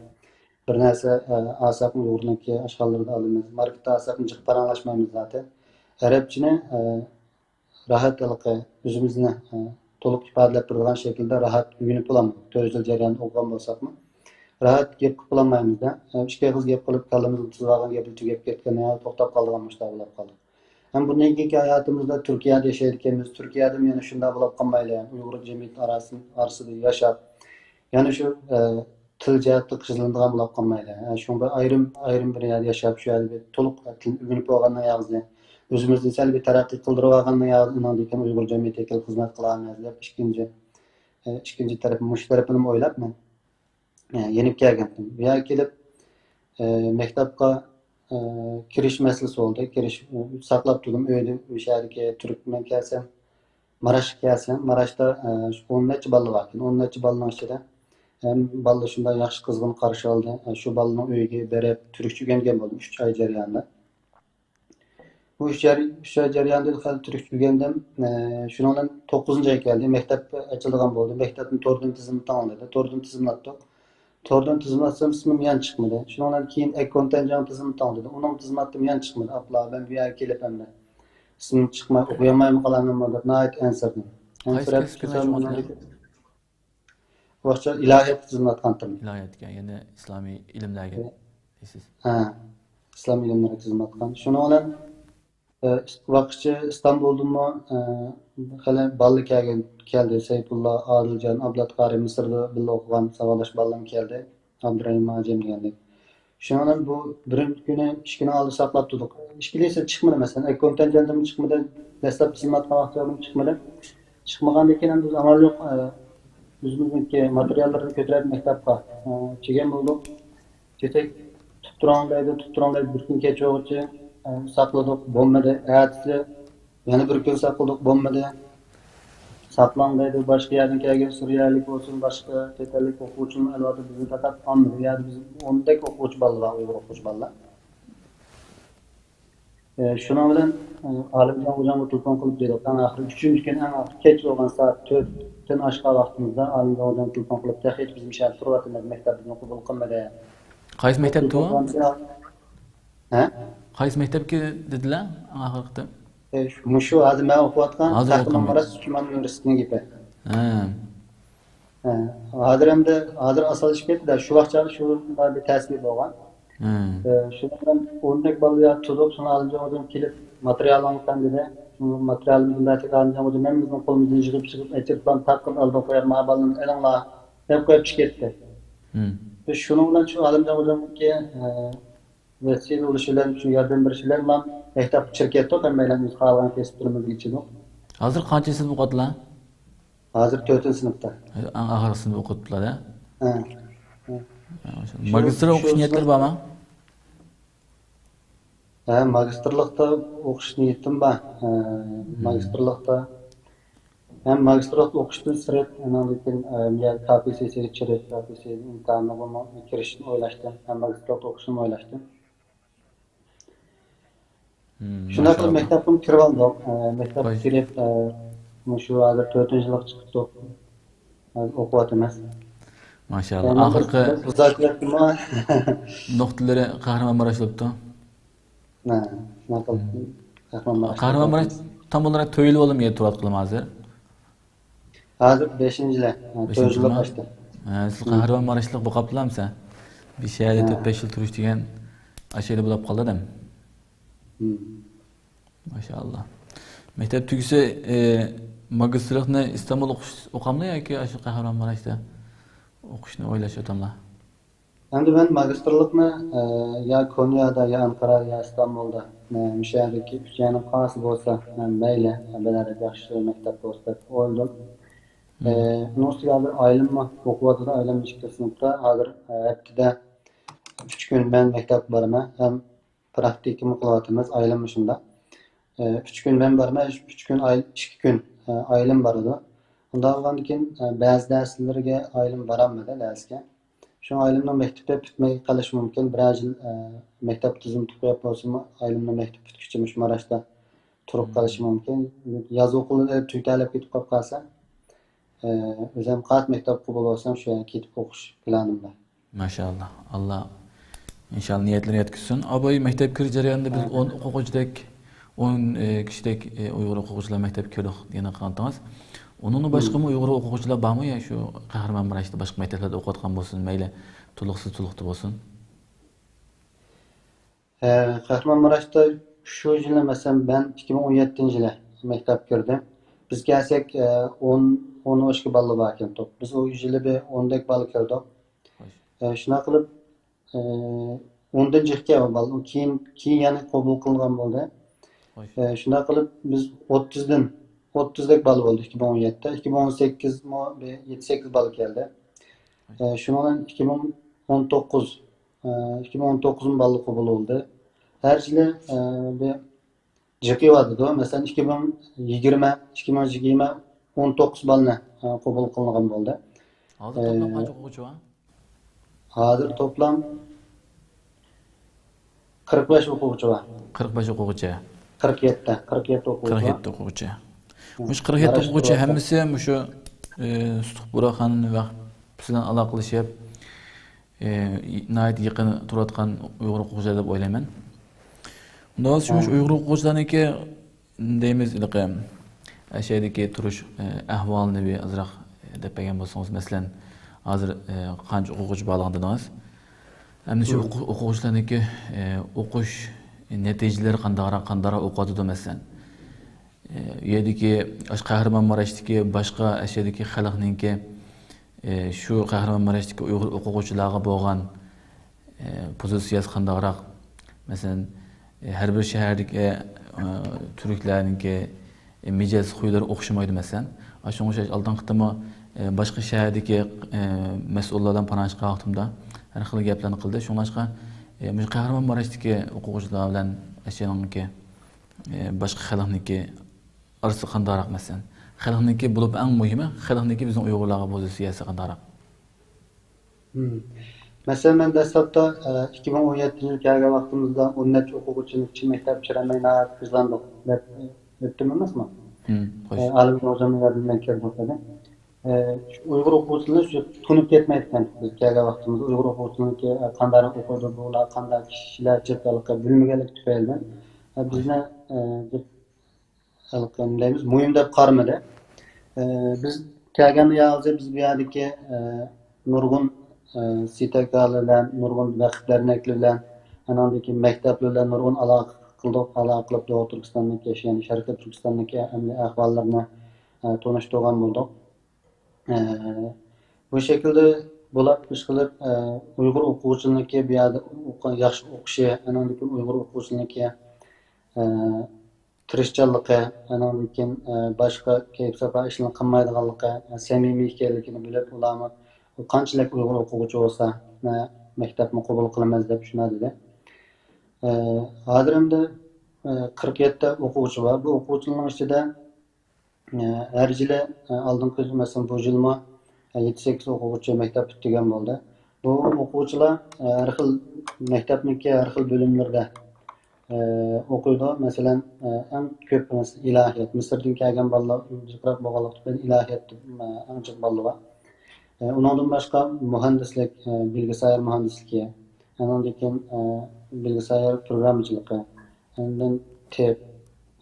بىر نەرسە، ئە، ئالساقمۇ ئۇيغۇرنىڭكى ئاشخانىلىرىدا ئالىمىز. ماركېتتا ئالساقمۇ جىق پاراڭلاشمايمىز زاتەن. ئەرەبچىنى، ئە، راھەت ھېلىقى ئۆزىمىزنى، ئە، تولۇق ئىپادىلەپ بېرىدىغان شەكىلدە راھەت ئۆگىنىپ بولالمىدۇق. تۆت يىل جەريانىدا ئوقۇغان بولساقمۇ، راھەت گەپ قىلىپ بولالمايمىز-دە. ئىككى ئېغىز گەپ قىلىپ، كاللىمىزغا تىزىۋالغان گەپلەر تۈگەپ كەتكەن، يەنە توختاپ قالىدىغان مۇشۇنداق بولۇپ قالدۇق. ھەم بۇندىن كېيىنكى ھاياتىمىزدا تۈركىيەدە ياشايدىكەنمىز. تۈركىيەدىمۇ يەنە شۇنداق بولۇپ قالمايلى، يەنى ئۇيغۇر جەمئىيىتى ئاراسىن-، ئارىسىدا ياشاپ، يەنە شۇ، ئە، تىل جەھەتتە قىينىلىدىغان بولۇپ قالمايلى. ھە، شۇڭا بىر ئايرىم، ئايرىم بىر يەردە ياشاپ، شۇ يەردە بىر تولۇق تىلنى ئۆگىنىپ بولغاندىن ياغزى، ئۆزىمىزنى سەل بىر تەرەققىي قىلدۇرۇپ ئالغاندىن ياغزى، ئۇنىڭدىن كېيىن ئۇيغۇر جەمئىيىتىگە كېلىپ خىزمەت قىلالمايمىز دەپ، ئىككىنچى، ئىككىنچى تەرەپ، مۇشۇ تەرىپىنىمۇ ئويلاپ مەن، ئە، يېنىپ كەلگەنتىم. بۇ يەرگە كېلىپ، ئە، مەكتەپكە، ئە، كىرىش مەسىلىسى بولدى. كىرىش، ئە، ساقلاپ تۇردۇم ئۆيدە، ئۆ شەھەردىكى تۈركمەن كەلسەم، ماراشقا كەلسەم، ماراشتا، ئە، شۇ ئون نەچچە بالا باركەن. ئون نەچچە بالىنىڭ ئىچىدە ھەم بالىلار شۇنداق ياخشى قىزغىن قارشى ئالدى. ئە، شۇ بالىنىڭ ئۆيىگە بېرىپ، تۈركچە ئۆگەنگەن بولدۇم ئۈچ ئاي جەريانىدا. بۇ ئۈچ ئاي، ئۈچ ئاي جەريانىدا خېلى تۈركچە ئۆگەندىم. ئە، شۇنىڭ بىلەن توققۇزىنچى ئاي كەلدى. مەكتەپ ئېچىلىدىغان بولدى. مەكتەپنى توردىن تىزىملىتىڭ دېدى. توردىن تىزىملاتتۇق. توردىن تىزىملاتسام، ئىسمىم يەنە چىقمىدى. شۇنىڭ بىلەن كېيىن ئەككونتەنجاڭ تىزىملىتىڭ دېدى. ئۇنىڭ تىزىملاتتىم، يەنە چىقمىدى. ئاپلا، مەن بۇ يەرگە كېلىپ ئەمدى ئىسمىم چىقماي، ئوقۇيالمايمۇ قالامەنمۇ دەپ ناھايىتى ئەنسىرىدىم. قايسى ئەنسىرەپ كەسىپكە شۇ سەۋەبتىن مەشغۇلكەن؟ ۋاقىتتا ئىلاھىيات تىزىملاتقانتىم. ئىلاھىياتكە، يەنى ئىسلامىي ئىلىملەرگە ئە، دەيسىز. ھە، ئىسلام ئىلىملىرى تىزىملاتقان. شۇنىڭ بىلەن، ئە، ۋاقىتچە ئىستانبۇلدىنمۇ، ئە، خېلى بالىلار كەلگەن، كەلدى. سەيپۇللا، ئادىلجان، ئابلەت قارى مىسىردا بىللە ئوقۇغان ساۋاقداش بالىلىرىم كەلدى. ئابدۇرېھىم ھاجىم دېگەندەك. شۇنىڭ بىلەن بۇ بىرىنچى كۈنى ئىشىكنىڭ ئالدىدا ساقلاپ تۇردۇق. ئىشىك دېسە چىقمىدى، مەسىلەن، ئەككونتەنجاندىمۇ چىقمىدى، دەسلەپ تىزىملاتقان ۋاقتىدىمۇ چىقمىدى. چىقمىغاندىن كېيىن ئەمدى بىز ئامال يوق، ئە، ئۆزىمىزنىڭكى ماتېرىياللىرىنى كۆتۈرۈپ مەكتەپكە، ئە، كىرگەن بولدۇق. كېسەك تۇتۇپ تۇرۇڭ دەيدۇ، تۇتۇپ تۇرۇڭ دەيدۇ، بىر كۈن كېچىگىچە، ئە، ساقلىدۇق، بولمىدى. ئەتىسى يەنە بىر كۈن ساقلىدۇق، بولمىدى. ساقلاڭ دەيدۇ، باشقا يەردىن كەلگەن سۈرىيەلىك بولسۇن، باشقا چەت ئەللىك ئوقۇغۇچىمۇ ئەلۋەتتە بىزنى تاقاپ قالمىدى. ئۇ يەردە بىز ئوندەك ئوقۇغۇچى بالىلار، ئۇيغۇر ئوقۇغۇچى بالىلار. ئە، شۇنىڭ بىلەن، ئە، ئالىمجان خوجامغا تېلېفون قىلىپ دېدۇق. ئەڭ ئاخىرى ئۈچىنچى كۈن، ئەڭ ئاخىرى كەچ بولغان سائەت تۆتتىن ئاشقان ۋاقتىمىزدا ئالىمجان خوجامغا تېلېفون قىلىپ، تېخىچە بىز مۇشۇ يەردە تۇرۇۋاتىمىز، مەكتەپ بىزنى قوبۇل قىلمىدى. قايسى مەكتەپتە ئۇ؟ ھە؟ قايسى مەكتەپكە دېدىلە ئەڭ ئاخىرقى قېتىم؟ ئە، شۇ، مۇشۇ ھازىر مەن ئوقۇۋاتقان ھازىر قەھرىمان ئوقۇۋاتقان ماراش ئىككى ئۇنىۋېرسىتېتىنىڭ گېپى. ھە. ھە، ھازىر ئەمدى، ھازىر ئاسانلىشىپ كەتتى-دە، شۇ ۋاقىت چاغدا شۇنداق بىر تەسىر بولغان. ھە. ئە، شۇنىڭ بىلەن ئوندەك بالا يا تۇتۇپ، شۇڭا ئالىمجان خوجام كېلىپ، ماتېرىيالىڭىزنى دېدى. شۇ ماتېرىيالىمىزنى بەرسەك، ئالىمجان خوجام ھەممىمىزنىڭ قولىمىزدىن يىغىپ چىقىپ، ئەچىرىپلا تاققىدىن ئالدىن قويۇپ، ما بالىنى ئېلىڭلار دەپ قويۇپ چىقىپ كەتتى. ھە. بىز شۇنىڭ بىلەن شۇ ئالىمجان خوجامنىڭكى، ئە، ۋەسىيەت بولۇشى بىلەن، شۇ ياردەم بېرىشى بىلەن مەكتەپ چىرىپ كەتتۇق، ھەممەيلەن ئۆز خالىغان كەسىپلىرىمىزگە ئېچىلدۇق. ھازىر قانچىنچى سىنىپ ئوقۇۋاتىلا؟ ھازىر تۆتىنچى سىنىپتا. ئەڭ ئاخىرقى سىنىپ ئوقۇۋاتىلا-دە؟ ھە. ھە. ھە، ماشائاللاھ. شۇ، ماگىستىر شۇ ئوقۇش نىيەتلىرى بارمۇ؟ ھە، ماگىستىرلىقتا ئوقۇش نىيىتىم بار. ھە، مم. ماگىستىرلىقتا ھەم ماگىستىرلىقتا ئوقۇشتىن سىرت، ئاندىن كېيىن، ئە، يا كا پى سى سىغا چىرىپ، كا پى سى ئىمتىھانىغىمۇ كىرىشنى ئويلاشتىم. ھەم ماگىستىرلىقتا ئوقۇشنىمۇ ئويلاشتىم. مم، شۇنداق قىلىپ ماشائاللاھ. مەكتەپكىمۇ كىرىۋالدۇق. ئە، مەكتەپكە كىرىپ، ئە، مۇشۇ ھازىر تۆتىنچى يىلغا چىقىپ تۇرۇپ، ھازىر ئوقۇۋاتىمىز. ماشائاللاھ. ئاخىرقى ئۇزاق كېتىپتىمۇ. نۇقتىلىرى قەھرىمان ماراش بوپتۇ. ھە، شۇنداق قىلىپ مم. قەھرىمان ماراش. قەھرىمان ماراش تام ئولاراق تۆت يىل بولدىمۇ تۇرۇۋاتقىلى ھازىر؟ ھازىر بەشىنچى يىل. ھە، تۆت يىل ئاشتى. ھە، سىز قەھرىمان ماراشلىق بولۇپ قاپتىلا مىسە؟ بىر شەھەردە تۆت-بەش يىل تۇرۇش دېگەن ئاشۇ يەردە بولۇپ قالدى ئادەم. ماشائاللاھ. مەكتەپ تۈگىسە، ئە، ماگىستىرلىقنى ئىستانبۇل ئوقۇش، ئوقامدۇ ياكى ئاشۇ قەھرىمان ماراشتا ئوقۇشنى ئويلاشىۋاتاملا؟ ئەمدى مەن ماگىستىرلىقنى، ئە، يا كونيادا، يا ئانقارا، يا ئىستانبۇلدا، ئە، مۇشۇ يەردىكى ئۈچ يەرنىڭ قايسى بولسا، ئە، مەيلى، ئە، بىر ياخشى مەكتەپ بولسا دەپ ئويلىدىم. ئە، ئۇنىڭ ئۈستىگە ھازىر ئائىلەممۇ ئوقۇۋاتىدۇ، ئائىلەم ئىككى سىنىپتا. ھازىر، ئە، ھەپتىدە ئۈچ كۈن مەن مەكتەپكە بارىمەن ھەم پراكتىكىمۇ قىلىۋاتىمىز، ئائىلەممۇ شۇنداق. ئە، ئۈچ كۈن مەن بارىمەن، ئۈچ كۈن ئائىلە، ئىككى كۈن، ئە، ئائىلەم بارىدۇ. ئۇنداق بولغاندىكىن، ئە، بەزى دەرسلىرىگە ئائىلەم بارالمىدى دەرسكە. شۇڭا ئائىلەمنىڭ مەكتىپى پۈتمەي قېلىشى مۇمكىن. بىرەر يىل، ئە، مەكتەپ تىزىملىتىپ قويۇپ بولسىمۇ، ئائىلەمنىڭ مەكتىپى پۈتكۈچە مۇشۇ ماراشتا تۇرۇپ قېلىشى مۇمكىن. ياز ئوقۇلىرى تۈگىتەلەپ كېتىپ قاپ قالسا، ئە، ئۆزۈم قايسى مەكتەپ قوبۇل بولسام، شۇ يەرگە كېتىپ ئوقۇش پىلانىمدا. ماشائاللاھ. ئاللا ئىنشائاللاھ نىيەتلىرىنى يەتكۈزسۇن. ئاباي، مەكتەپ كىرىش جەريانىدا بىز ئامىن. ئون ئوقۇغۇچىدەك، ئون، ئە، كىشىدەك، ئە، ئۇيغۇر ئوقۇغۇچىلار مەكتەپكە كىردۇق دېگەن قىلغانتىڭىز. ئۇنىڭدىن باشقىمۇ ئۇيغۇر ئوقۇغۇچىلار بارمۇ يا شۇ قەھرىمان ماراشتا باشقا مەكتەپلەردە ئوقۇۋاتقان بولسۇن، مەيلى تولۇقسىز تولۇقتا بولسۇن؟ ئە، قەھرىمان ماراشتا شۇ يىلى، مەسىلەن، مەن ئىككى مىڭ ئون يەتتىنچى يىلى مەكتەپكە كىردىم. بىز كەلسەك، ئە، ئون، ئون ئىككى بالا باركەنتۇق. بىز ئۇ يىلى بىر ئوندەك بالا كىردۇق. ئە، شۇنداق قىلىپ، ئە، ئوندىن جىقكەن ئۇ بالا. كېيىن، كېيىن يەنە قوبۇل قىلىنغان بولدى. ئە، شۇنداق قىلىپ بىز ئوتتۇزدىن، ئوتتۇزدەك بالا بولدى ئىككى مىڭ ئون يەتتىدە. ئىككى مىڭ ئون سەككىز مۇ بىر يەتتە سەككىز بالا كەلدى. ئە، شۇنىڭ بىلەن ئىككى مىڭ ئون توققۇز، ئە، ئىككى مىڭ ئون توققۇز بالا قوبۇل بولدى. ھەر يىلى، ئە، بىر جىقىۋاتىدۇ. مەسىلەن، ئىككى مىڭ يىگىرمە، ئىككى مىڭ يىگىرمە ئون توققۇز بالىنى، ئە، قوبۇل قىلىنغان بولدى. ھازىر توپلام ئە، قانچە ئوقۇغۇچى بار؟ ھازىر توپلام قىرىق بەش ئوقۇغۇچى بار. قىرىق بەش ئوقۇغۇچى. قىرىق يەتتە، قىرىق يەتتە ئوقۇغۇچى قىرىق يەتتە بار. ئوقۇغۇچى. مۇشۇ قىرىق يەتتە ئوقۇغۇچى ھەممىسى مۇشۇ، ئى، سۇتۇق بۇرھان ۋە سىلەر بىلەن ئالاقىلىشىپ، ئى، ناھايىتى يېقىن تۇرۇۋاتقان ئۇيغۇر ئوقۇغۇچىلار دەپ ئويلايمەن. ئۇنداق بولسا شۇ مۇشۇ ئۇيغۇر ئوقۇغۇچىلارنىڭكى دەيمىز، ھېلىقى ئەشەدىكى تۇرۇش، ئە، ئەھۋالىنى بىر ئازراق، ئە، دەپ بەرگەن بولسىڭىز، مەسىلەن، ھازىر، ئە، قانچە ئوقۇغۇچى بارلىقىنى دېدىڭىز. ئەمدى شۇ ئوقۇ-، ئوقۇغۇچىلارنىڭكى، ئە، ئوقۇش نەتىجىلىرى قانداقراق، قانداقراق ئوقۇۋاتىدۇ، مەسىلەن؟ ئە، ئۇ يەردىكى، ئاشۇ قەھرىمانماراشتىكى باشقا ئەشەدىكى خەلقنىڭكى، ئە، شۇ قەھرىمانماراشتىكى ئۇيغۇر ئوقۇغۇچىلارغا بولغان ئە، پوزىتسىيەسى قانداقراق؟ مەسىلەن، ئە، ھەر بىر شەھەردىكى، ئە، تۈركلەرنىڭكى، ئە، مىجەز خۇيلىرى ئوخشىمايدۇ، مەسىلەن. ئاشۇنىڭغا ئوخشاش ئالدىنقى قېتىممۇ، ئە، باشقا شەھەردىكى، ئە، مەسئۇللار بىلەن پاراڭلاشقان ۋاقتىمدا ھەر خىل گەپلەرنى قىلدى. شۇڭلاشقا، ئە، مۇشۇ قەھرىمانماراشتىكى ئوقۇغۇچىلار بىلەن ئەشەنىڭكى، ئە، باشقا خەلقنىڭكى ئارىسى قانداقراق، مەسىلەن؟ خەلقنىڭكى بولۇپ ئەڭ مۇھىمى، خەلقنىڭكى بىزنىڭ ئۇيغۇرلارغا پوزىتسىيەسى قانداقراق؟ مم. مەسىلەن، مەن دەسلەپتە، ئە، ئىككى مىڭ ئون يەتتىنچى يىل كەلگەن ۋاقتىمىزدا ئون نەچچە ئوقۇغۇچىنى چىن مەكتەپكە چىقىرالماي ناھايىتى قىينالدۇق دەپ ئۆتتۈم ئەمەسمۇ؟ مم، خوش. ئە، ئالىم ھوجامنىڭ ياردىمى بىلەن كىردۇق دېدى. ئە، شۇ ئۇيغۇر ئوقۇغۇچىلىرى شۇ تونۇپ كەتمەيدىكەن. بىز كەلگەن ۋاقتىمىزدا ئۇيغۇر ئوقۇغۇچىلىرىنىڭكى، ئە، قانداقراق ئوقۇيدۇ، بۇلار قانداق كىشىلەر، چەت ئەللىكى بىلمىگەنلىكى تۈپەيلىدىن، ئە، بىزنى، ئە، بىر ھېلىقى نېمە دەيمىز، مۇھىم دەپ قارىمىدى. ئى، بىز كەلگەندە يالغۇز بىز بۇ يەردىكى، ئى، نۇرغۇن، ئى، سىتەكالار بىلەن، نۇرغۇن رەقىبلەرنىڭكى بىلەن، ئانىڭدىن كېيىن مەكتەپلەر بىلەن نۇرغۇن ئالاقە قىلدۇق، ئالاقە قىلىپ دوغۇ تۈركىستاندىكى، يەنى شەرقىي تۈركىستاندىكى ئەمەلىي ئەھۋاللىرىنى، ئى، تونۇشتۇرغان بولدۇق. ئى، بۇ شەكىلدە بۇلار ئىش قىلىپ، ئى، ئۇيغۇر ئوقۇغۇچىلىرىنىڭكى بۇ يەردە ئوقۇ-، ياخشى ئوقۇشى، ئانىڭدىن كېيىن ئۇيغۇر ئوقۇغۇچىلىرىنىڭكى، ئى، تىرىشچانلىقى، ئانىڭدىن كېيىن، ئە، باشقا كەيپ-ساپا ئىشلارنى قىلمايدىغانلىقى، ئە، سەمىمىي ئىكەنلىكىنى بىلىپ، ئۇلارمۇ قانچىلىك ئۇيغۇر ئوقۇغۇچى بولسا، ئە، مەكتەپنى قوبۇل قىلىمىز دەپ شۇنداق دېدى. ئە، ھازىر ئەمدى، ئە، قىرىق يەتتە ئوقۇغۇچى بار. بۇ ئوقۇغۇچىلارنىڭ ئىچىدە، ئە، ھەر يىلى، ئە، ئالدىنقى يىل، مەسىلەن، بۇ يىلمۇ، ئە، يەتتە سەككىز ئوقۇغۇچى مەكتەپ پۈتتۈرگەن بولدى. بۇ ئوقۇغۇچىلار، ئە، ھەر خىل مەكتەپنىڭكى ھەر خىل بۆلۈملىرىدە ئى، ئوقۇيدۇ. مەسىلەن، ئى، ئەڭ كۆپ، مەسىلەن، ئىلاھىيات. مىسىردىن كەلگەن بالىلار جىقراق بولغانلىقى تۈپەيلىدىن ئىلاھىيات، ئى، ئەڭ جىق بالىلار بار. ئى، ئۇنىڭدىن باشقا مۇھەندىسلىك، ئى، بىلگىسايار مۇھەندىسلىكى، ئانىڭدىن كېيىن، ئى، بىلگىسايار پروگراممىچىلىقى، ئاندىن تېب،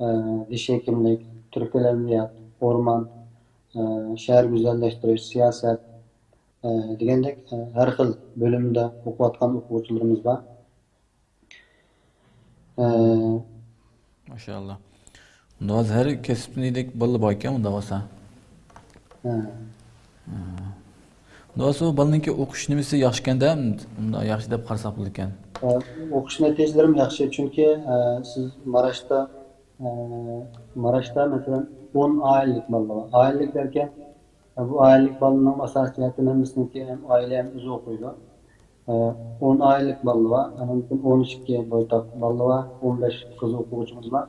ئى، دىش ھېكىملىك، تۈركىي ئەدەبىيات، ئورمان، ئى، شەھەر گۈزەللەشتۈرۈش، سىياسەت، ئى، دېگەندەك، ئى، ھەر خىل بۆلۈمدە ئوقۇۋاتقان ئوقۇغۇچىلىرىمىز بار. ئە، ماشائاللا. ئۇنداق ھازىر ھەر كەسىپتىن دېگۈدەك بالا بار ئىكەن، ئۇنداق بولسا. ھە. ھە. ئۇنداق بولسا، ئۇ بالىنىڭكى ئوقۇش نېمىسى ياخشىكەن-دە، ئۇنداق ياخشى دەپ قارىساق بولىدىكەن. ئە، ئوقۇش نەتىجىلىرىمۇ ياخشى، چۈنكى، ئە، سىز ماراشتا، ئە، ماراشتا، مەسىلەن، ئون ئائىلىلىك بالىلار بار. ئائىلىلىك دەركەن، بۇ ئائىلىلىك بالىنىڭ ئاساسىي جەھەتتىن ھەممىسىنىڭكى ھەم ئائىلە ھەم ئۆزى ئوقۇيدۇ. ئون ئائىلىلىك بالىلار بار، ئاندىن كېيىن ئون ئىككى بويتاق بالىلار بار، ئون بەش قىز ئوقۇغۇچىمىز بار.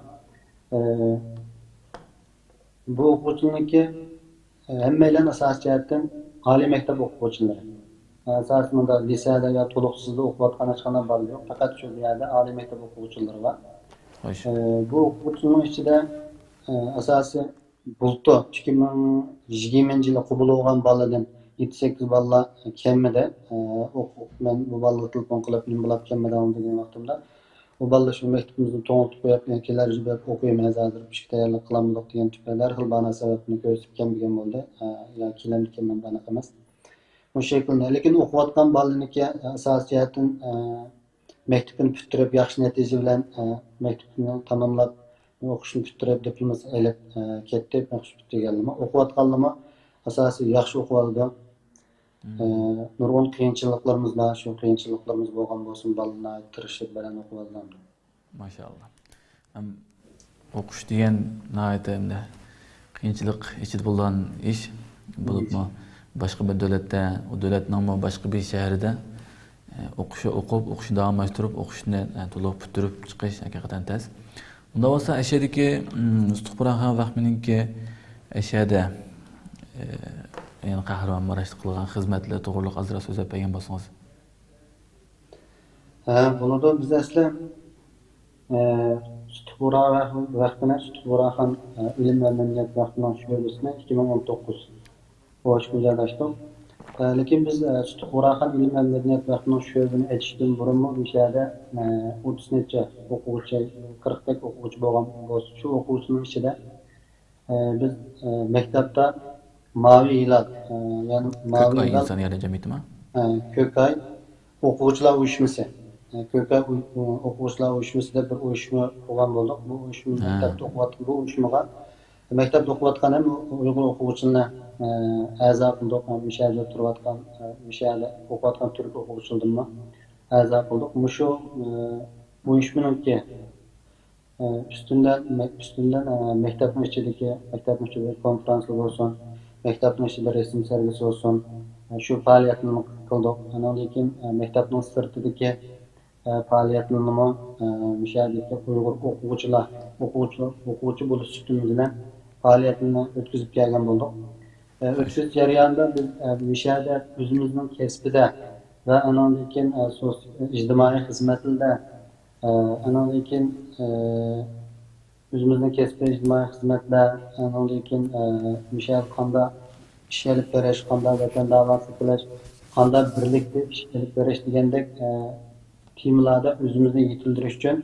بۇ ئوقۇغۇچىلارنىڭكى ھەممەيلەن ئاساسىي جەھەتتىن ئالىي مەكتەپ ئوقۇغۇچىلىرى. ئاساسىي مۇنداق لىسېدا يا تولۇقسىزدا ئوقۇۋاتقان ھېچقانداق بالا يوق، پەقەت شۇ يەردە ئالىي مەكتەپ ئوقۇغۇچىلىرى بار. خوش. بۇ ئوقۇغۇچىلارنىڭ ئىچىدە ئاساسىي بۇلتۇر ئىككى مىڭ يىگىرمىنچى يىلى قوبۇل بولغان بالىدىن يەتتە سەككىز بالىلار كەلمىدى. ئە، ئوق-، ئوق-، مەن بۇ بالىلارغا تېلېفون قىلىپ، نېمە بولاپ كەلمىدىڭ دېگەن ۋاقتىمدا، بۇ بالىلار شۇ مەكتىپىمىزنى توڭلىتىپ قويۇپ، يەنە كېلەر يىلى بېرىپ ئوقۇيمىز، ھازىر پىشىپ تەييارلىق قىلالمىدۇق دېگەن تۈپەيلى ھەر خىل باھانە سەۋەبنى كۆرسىتىپ كەلمىگەن بولدى. ئە، يا كېلەمدىكىنمەن، بۇنداق ئەمەس. مۇشۇ شەكىلدە، لېكىن ئوقۇۋاتقان بالىنىڭكى ئاساسىي جەھەتتىن، ئە، مەكتىپىنى پۈتتۈرۈپ، ياخشى نەتىجە بىلەن، ئە، مەكتىپىنى تاماملاپ، ئوقۇشنى پۈتتۈرۈپ، دىپلومىسى ئېلىپ، ئە، كەتتى. ئوقۇش پۈتتۈرگەنلىرىمۇ، ئوقۇۋاتقانلىرىمۇ ئاساسىي ياخشى ئوقۇۋالىدۇ. مم. ئە، نۇرغۇن قىيىنچىلىقلىرىمىز بار. شۇ قىيىنچىلىقلىرىمىز بولغان بولسۇن، بالىلار ناھايىتى تىرىشىپ، بەدەن ئوقۇۋالىدۇ. ماشائاللا. ھەم ئوقۇش دېگەن ناھايىتى ئەمدى قىيىنچىلىق ئىچىدە بولىدىغان ئىش، بولۇپمۇ باشقا بىر دۆلەتتە، ئۇ دۆلەتنىڭمۇ باشقا بىر شەھىرىدە، ئە، ئوقۇش، ئوقۇپ، ئوقۇشنى داۋاملاشتۇرۇپ، ئوقۇشنى، ئە، تولۇق پۈتتۈرۈپ چىقىش ھەقىقەتەن تەس. ئۇنداق بولسا، ئەشەدىكى، ئىم، سۇتۇق بۇرھان خان ۋەخمىنىڭكى ئەشەدە، ئە، يەنى قەھرىمانماراشتا قىلغان خىزمەتلىرى توغرىلىق ئازراق سۆزلەپ بەرگەن بولسىڭىز. ھە، بولىدۇ. بىز ئەسلى، ئە، سۇتۇق بۇرھان ۋەخ-، ۋەخمىنى، سۇتۇق بۇرھان خان، ئە، ئىلىم ۋە مەدەنىيەت ۋەخمىنىڭ شۆبىسىنى ئىككى مىڭ ئون توققۇز بوشقا جايلاشتۇق. ئە، لېكىن بىز، ئە، سۇتۇق بۇرھان خان ئىلىم ۋە مەدەنىيەت ۋەخمىنىڭ شۆبىنى ئېچىشتىن بۇرۇنمۇ مۇشۇ يەردە، ئە، ئوتتۇز نەچچە ئوقۇغۇچى، قىرىقتەك ئوقۇغۇچى بولغان بولسا، شۇ ئوقۇغۇچىنىڭ ئىچىدە، ئە، بىز، ئە، مەكتەپتە ماۋى ھىلال، ئە، يەنى ماۋى كۆك ئاي ھىلال ئىنسانىيەت جەمئىيىتىما؟ ئە، كۆك ئاي ئوقۇغۇچىلار ئۇيۇشمىسى. ئە، كۆك ئاي ئۇي-، ئوقۇغۇچىلار ئۇيۇشمىسى دەپ بىر ئۇيۇشما قۇرغان بولدۇق. بۇ ئۇيۇشما ھە. مەكتەپتە ئوقۇۋاتقان، بۇ ئۇيۇشمىغا مەكتەپتە ئوقۇۋاتقان ھەم ئۇيغۇر ئوقۇغۇچىلىرىنى، ئە، ئەزا قىلدۇق. ھەم مۇشۇ يەردە تۇرۇۋاتقان، ئە، مۇشۇ يەردە ئوقۇۋاتقان تۈرك ئوقۇغۇچىلىرىنمۇ ئەزا قىلدۇق. مۇشۇ، ئە، ئۇيۇشمىنىڭكى، ئە، ئۈستۈندە، مە-، ئۈستۈندە، ئە، مەكتەپنىڭ ئىچىدىكى، مەكتەپنىڭ ئىچىدىكى كونفرانسلار بولسۇن، مەكتەپنىڭ ئىچىدە رەسىم سەرگىسى بولسۇن، ئە، شۇ پائالىيەتنى قىلدۇق. ئاندىن كېيىن، ئە، مەكتەپنىڭ سىرتىدىكى، ئە، پائالىيەتلىرىنىمۇ، ئە، مۇشۇ يەردىكى ئۇيغۇر ئوقۇغۇچىلار، ئوقۇغۇچى، ئوقۇغۇچى بولۇش سۈپىتىمىز بىلەن پائالىيەتنى ئۆتكۈزۈپ كەلگەن بولدۇق. ئە، ئۆتكۈزۈش جەريانىدا بىز، ئە، مۇشۇ يەردە ئۆزىمىزنىڭ كەسپىدە ۋە ئاندىن كېيىن، ئە، سوس-، ئىجتىمائىي خىزمەتلىرىدە، ئە، ئاندىن كېيىن، ئە، ئۆزىمىزنىڭ كەسپى ئىجتىمائىي خىزمەتلەر، ئاندىن كېيىن، ئە، مۇشۇ يەردە قانداق ئىش ئېلىپ بېرىش، قانداق ۋەتەن داۋاسى قىلىش، قانداق بىرلىكتە ئىش ئېلىپ بېرىش دېگەندەك، ئە، تېمىلاردا ئۆزىمىزنى يېتىلدۈرۈش ئۈچۈن،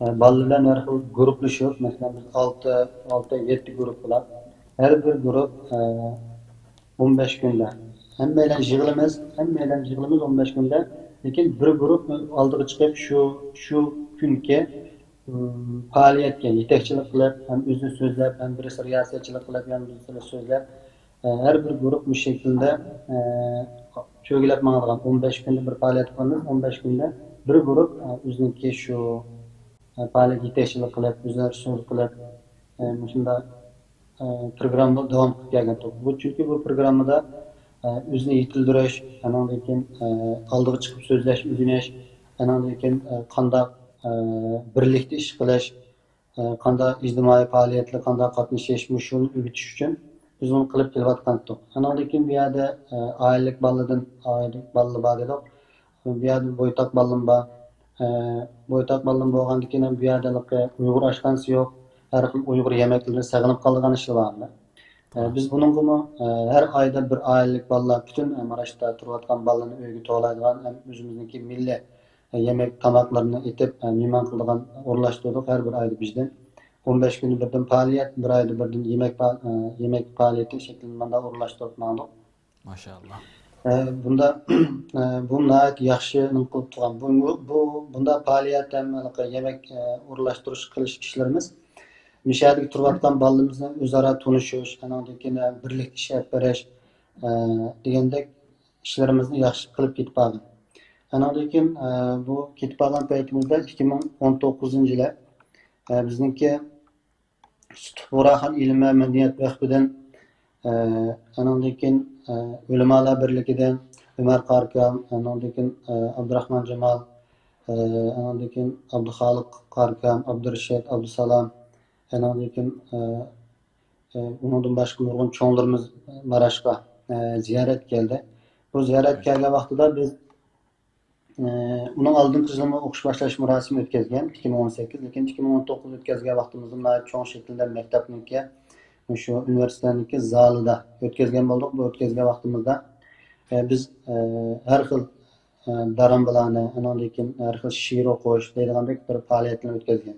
ئە، بالىلار بىلەن ھەر خىل گۇرۇپلىشىپ، مەسىلەن، بىز ئالتە، ئالتە، يەتتە گۇرۇپ بولۇپ، ھەر بىر گۇرۇپ، ئە، ئون بەش كۈندە. ھەممەيلەن يىغىلىمىز، ھەممەيلەن يىغىلىمىز ئون بەش كۈندە. لېكىن بىر گۇرۇپ ئالدىغا چىقىپ، شۇ، شۇ كۈنكى، ئىم، پائالىيەتكە يېتەكچىلىك قىلىپ، ھەم ئۆزى سۆزلەپ، ھەم بىرسى رىياسەتچىلىك قىلىپ، يەنە بىرسى سۆزلەپ، ئە، ھەر بىر گۇرۇپ مۇشۇ شەكىلدە، ئە، چۆگىلەپ ماڭىدىغان ئون بەش كۈندە بىر پائالىيەت قىلىمىز. ئون بەش كۈندە بىر گۇرۇپ، ئە، ئۆزىنىڭكى شۇ، ئە، پائالىيەت يېتەكچىلىك قىلىپ، ئۆزلەرچە سۆز قىلىپ، ئە، مۇشۇنداق، ئە، پروگرامما داۋام قىلىپ كەلگەنتۇق. بۇ، چۈنكى بۇ پروگراممىدا، ئە، ئۆزىنى يېتىلدۈرۈش، ئانىڭدىن كېيىن، ئە، ئالدىغا چىقىپ سۆزلەش، ئۆگىنىش، ئانىڭدىن كېيىن، ئە، قانداق، ئە، بىرلىكتە ئىش قىلىش، ئە، قانداق ئىجتىمائىي پائالىيەتلەر، قانداق قاتنىشىش، مۇشۇنى ئۆگىتىش ئۈچۈن بىز بۇنى قىلىپ كېلىۋاتقانتۇق. ئانىڭدىن كېيىن بۇ يەردە، ئە، ئائىلىلىك بالىلاردىن، ئائىلىلىك بالىلار بار دېدۇق. بۇ يەردە بويتاق بالىلىرىم بار. ئە، بويتاق بالىلىرىم بولغاندىن كېيىن بۇ يەردە ھېلىقى ئۇيغۇر ئاشخانىسى يوق. ھەر خىل ئۇيغۇر يېمەكلىرىنى سېغىنىپ قالىدىغان ئىشلار بار. ئە، بىز بۇنىڭغىمۇ، ئە، ھەر ئايدا بىر ئائىلىلىك بالىلار، پۈتۈن، ئە، ماراشتا تۇرۇۋاتقان بالىلارنى ئۆيگە توۋلايدىغان ھەم ئۆزىمىزنىڭكى مىللىي، ئە، يېمەك تاماقلىرىنى ئېتىپ، ئە، مېھمان قىلىدىغان ئورۇنلاشتۇردۇق ھەر بىر ئايدا بىردىن. ئون بەش كۈندە بىردىن پائالىيەت، بىر ئايدا بىردىن يېمەك پا-، ئە، يېمەك پائالىيىتى شەكلىنى مانداق ئورۇنلاشتۇرۇپ ماڭدۇق. ماشائاللا. ئە، بۇندا، ئە، بۇ ناھايىتى ياخشى نېمە قىلىپ تۇرغان. بۇ، بۇ، بۇندا پائالىيەت ھەم ھېلىقى يېمەك، ئە، ئورۇنلاشتۇرۇش قىلىش ئىشلىرىمىز مۇشۇ يەردىكى تۇرۇۋاتقان بالىلىرىمىز بىلەن ئۆزئارا تونۇشۇش، ئانىڭدىن كېيىن، ئە، بىرلىكتە ئىش ئېلىپ بېرىش، ئە، دېگەندەك ئىشلىرىمىزنى ياخشى قىلىپ كېتىپ بارغان. ئانىڭدىن كېيىن، ئە، بۇ كېتىپ بارغان پەيتىمىزدە ئىككى مىڭ ئون توققۇزىنچى يىلى، ئە، بىزنىڭكى سۇتۇق بۇرھان خان ئىلىم ۋە مەدەنىيەت ۋەقپىدىن، ئە، ئانىڭدىن كېيىن، ئە، ئۆلىمالار بىرلىكىدىن ئۆمەر قارىكام، ئانىڭدىن كېيىن، ئە، ئابدۇراخمان جامال، ئە، ئانىڭدىن كېيىن ئابدۇخالىق قارىكام، ئابدۇرېشىت، ئابدۇسالام، ئانىڭدىن كېيىن، ئە، ئە، ئۇنىڭدىن باشقا نۇرغۇن چوڭلىرىمىز ماراشقا، ئە، زىيارەتكە كەلدى. بۇ زىيارەتكە كەلگەن ۋاقتىدا بىز ئۇنىڭ ئالدىنقى يىلىمۇ ئوقۇش باشلاش مۇراسىمى ئۆتكەزگەن، ئىككى مىڭ ئون سەككىز، لېكىن ئىككى مىڭ ئون توققۇز ئۆتكەزگەن ۋاقتىمىزدا ناھايىتى چوڭ شەكىلدە مەكتەپنىڭكى، شۇ ئۇنىۋېرسىتېتنىڭكى زالىدا ئۆتكەزگەن بولدۇق. بۇ ئۆتكەزگەن ۋاقتىمىزدا، ئە، بىز، ئە، ھەر خىل، ئە، دارامبىلارنى، ئانىڭدىن كېيىن ھەر خىل شېئىر ئوقۇش دەيدىغاندەك بىر پائالىيەتلەرنى ئۆتكەزگەن.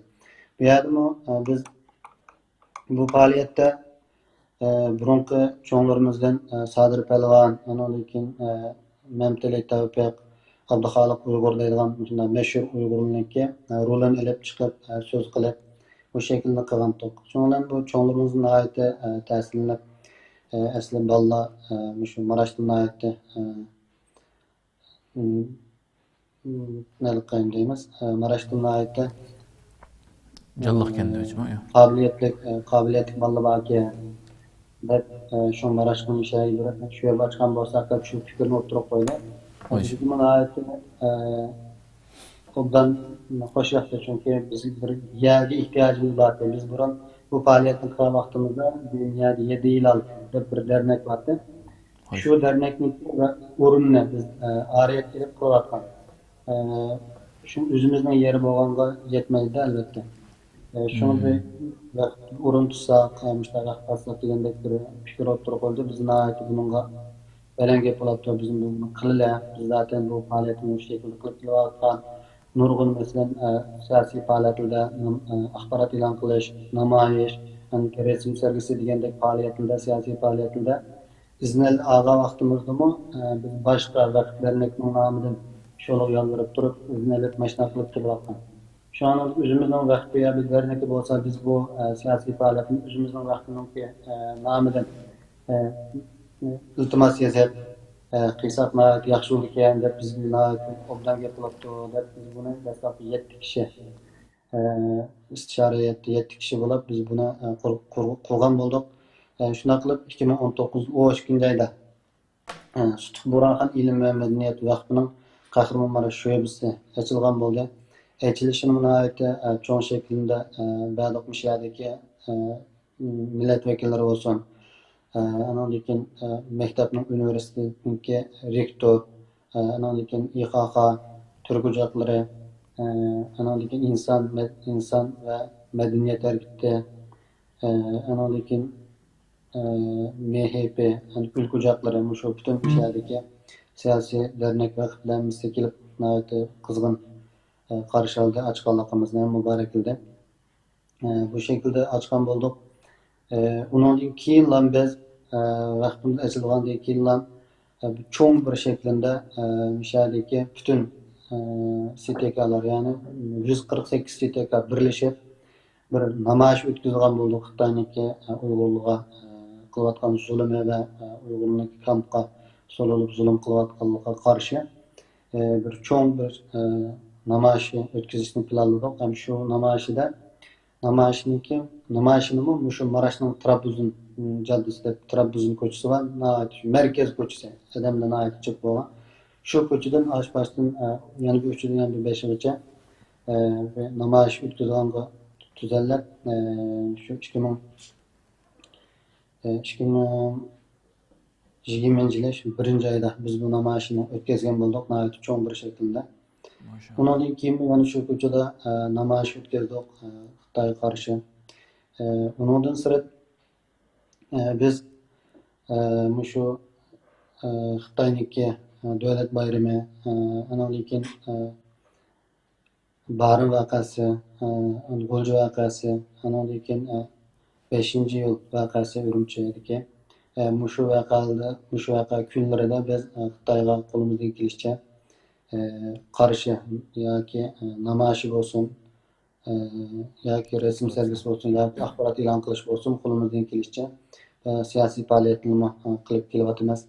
بۇ يەردىمۇ، ئە، بىز بۇ پائالىيەتتە، ئە، بۇرۇنقى چوڭلىرىمىزدىن، ئە، سادىر پەلۋان، ئانىڭدىن كېيىن، ئە، مەمتىلى تەۋپىق، ئابدۇخالىق ئۇيغۇر دەيدىغان مۇشۇنداق مەشھۇر ئۇيغۇرلارنىڭكى، ئە، رولىنى ئېلىپ چىقىپ، ئە، سۆز قىلىپ، بۇ شەكىلدە قىلغانتۇق. شۇنىڭ بىلەن بۇ چوڭلىرىمىزدىن ناھايىتى، ئە، تەسىرلىنىپ، ئە، ئەسلى بالىلار، ئە، مۇشۇ ماراشتىن ناھايىتى، ئە، ئىم، ئىم، نېمە قىلايلى دەيمىز، ئە، ماراشتىن ناھايىتى، جانلىق ئىكەن دېمەكچىمۇ؟ ياق. قابىلىيەتلىك، ئە، قابىلىيەتلىك بالىلار باركەن دەپ، ئە، شۇ ماراشنىڭ شەھىرى بىر شۇ يەرگە ئاچقان بولساق دەپ شۇ پىكىرنى ئوتتۇرىغا قويدى. ۋاي. بىزگىمۇ ناھايىتى، ئە، ئوبدان خوش ياقتى، چۈنكى بىز بىر يەرگە ئېھتىياجىمىز بار ئىدى. بىز بۇرۇن بۇ پائالىيەتنى قىلغان ۋاقتىمىزدا دۇنيادا يەتتە ھىلال دەپ بىر دەرنەك بار ئىدى. شۇ دەرنەكنىڭ ئورنىنى بىز، ئە، ئارىيەت قىلىپ قۇرۇۋاتقان. ئە، شۇ ئۆزىمىزنىڭ يېرى بولغانغا يەتمەيدۇ ئەلۋەتتە. ئە، شۇڭا بىر ۋاقىت ئورۇن تۇتساق، ئە، مۇشۇنداق ۋاقىت قالساق دېگەندەك بىر پىكىر ئوتتۇرىغا قويدى. بىز ناھايىتى بۇنىڭغا بەلەن گەپ بولاپتۇ، بىز بۇنى قىلىلى. بىز زاتەن بۇ پائالىيەتنى مۇشۇ شەكىلدە قىلىپ كېلىۋاتقان نۇرغۇن، مەسىلەن، ئە، سىياسىي پائالىيەتلەردە نام-، ئە، ئاخبارات ئېلان قىلىش، نامايىش، ئاندىن كېيىن رەسىم سەرگىسى دېگەندەك پائالىيەتلەردە، سىياسىي پائالىيەتلەردە ئىزنىل ئالغان ۋاقتىمىزدىمۇ، ئە، بىز باشقا ۋەقىپ دەرنەكنىڭ نامىدىن شۇنىڭغا يالۋۇرۇپ تۇرۇپ ئىزنىلىپ ماشىنا قىلىپ كېلىۋاتقان. شۇڭا ئۆزىمىزنىڭ ۋەقپى يا بىر دەرنىكى بولسا، بىز بۇ، ئە، سىياسىي پائالىيەتنى ئۆزىمىزنىڭ ۋەقپىنىڭكى، ئە، نامىدىن، ئە، ئىلتىماس يازىپ، ئە، قىلساق ناھايىتى ياخشى بولىدىكەن دەپ بىزگە ناھايىتى ئوبدان گەپ قىلىپتۇ دەپ بىز بۇنى دەسلەپكى يەتتە كىشى، ئە، ئىستىشارە يەتتە، يەتتە كىشى بولۇپ بىز بۇنى، ئە، قۇر-، قۇر-، قۇرغان بولدۇق. ئە، شۇنداق قىلىپ ئىككى مىڭ ئون توققۇزىنچى ئون ئىككىنچى ئايدا ئە، سۇتۇق بۇرھان خان ئىلىم ۋە مەدەنىيەت ۋەقپىنىڭ قەھرىمانلار شۆبىسى ئېچىلغان بولدى. ئېچىلىشىنىڭ ناھايىتى، ئە، چوڭ شەكلىدە، ئە، بەدۇق مۇشۇ يەردىكى، ئە، مىللەت ۋەكىللىرى بولسۇن، ئە، ئانىڭدىن كېيىن، ئە، مەكتەپنىڭ، ئۇنىۋېرسىتېتنىڭكى رېكتور، ئە، ئانىڭدىن كېيىن ئىخاخا، تۈرك ئوچاقلىرى، ئە، ئانىڭدىن كېيىن ئىنسان، مەد-، ئىنسان ۋە مەدەنىيەت ھەرىكىتى، ئە، ئانىڭدىن كېيىن ئە، مې ھې پې، يەنى ئۈلكە ئوچاقلىرى مۇشۇ پۈتۈن مۇشۇ يەردىكى سىياسىي دەرنەك ۋەقىپلەر ھەممىسى كېلىپ ناھايىتى قىزغىن، ئە، قارشى ئالدى، ئاچقانلىقىمىزنى مۇبارەكلىدى. ئە، بۇ شەكىلدە ئاچقان بولدۇق. ئە، ئۇنىڭدىن كېيىنلا بىز، ئە، ۋەقپىمىز ئېچىلغاندىن كېيىنلا، ئە، چوڭ بىر شەكلىدە، ئە، مۇشۇ يەردىكى پۈتۈن، ئە، سې تې كالار، يەنى يۈز قىرىق سەككىز سې تې كا بىرلىشىپ، بىر نامايىش ئۆتكۈزىدىغان بولدۇق. خىتاينىڭكى، ئە، ئۇيغۇرلارغا، ئە، قىلىۋاتقان زۇلۇمى ۋە، ئە، ئۇيغۇرلارنىڭكى كامپقا سولىنىپ زۇلۇم قىلىۋاتقانلىقىغا قارشى، ئە، بىر چوڭ بىر، ئە، نامايىش ئۆتكۈزۈشنى پىلانلىدۇق. ھەم شۇ نامايىشىدە، نامايىشنىڭكى، نامايىشنىمۇ مۇشۇ ماراشنىڭ ترابزون، م، جاددىسى دەپ، ترابزون كوچىسى بار. ناھايىتى شۇ مەركەز كوچىسى، ئادەملەر ناھايىتى جىق بولغان. شۇ كوچىدىن ئاشۇ باشتىن، ئە، يەنە بىر ئۇچىدىن يەنە بىر بېشىغىچە، ئە، بىر نامايىش ئۆتكۈزىدىغانغا تۈزەللەپ، ئە، شۇ ئىككى مىڭ، ئە، ئىككى مىڭ يىگىرمىنچى يىلى شۇ بىرىنچى ئايدا بىز بۇ نامايىشنى ئۆتكۈزگەن بولدۇق، ناھايىتى چوڭ بىر شەكىلدە. ئۇنىڭدىن كېيىن يەنە شۇ كوچىدا، ئە، نامايىش ئۆتكۈزدۇق، ئە، خىتايغا قارشى. ئە، ئۇنىڭدىن سىرت، ئە، بىز، ئە، مۇشۇ، ئە، خىتاينىڭكى، ئە، دۆلەت بايرىمى، ئە، ئانىڭدىن كېيىن، ئە، بارىن ۋەقەسى، ئە، غۇلجا ۋەقەسى، ئانىڭدىن كېيىن، ئە، بەشىنچى ئىيۇل ۋەقەسى ئۈرۈمچىدىكى. ئە، مۇشۇ ۋەقەلەردە، مۇشۇ ۋەقە كۈنلىرىدە بىز، ئە، خىتايغا قولىمىزدىن كېلىشىچە، ئە، قارشى ياكى، ئە، نامايىشى بولسۇن، ئە، ياكى رەسىم سەرگىسى بولسۇن، ياكى ئاخبارات ئېلان قىلىش بولسۇن، قولىمىزدىن كېلىشىچە، ئە، سىياسىي پائالىيەتلەرنى، ئە، قىلىپ كېلىۋاتىمىز.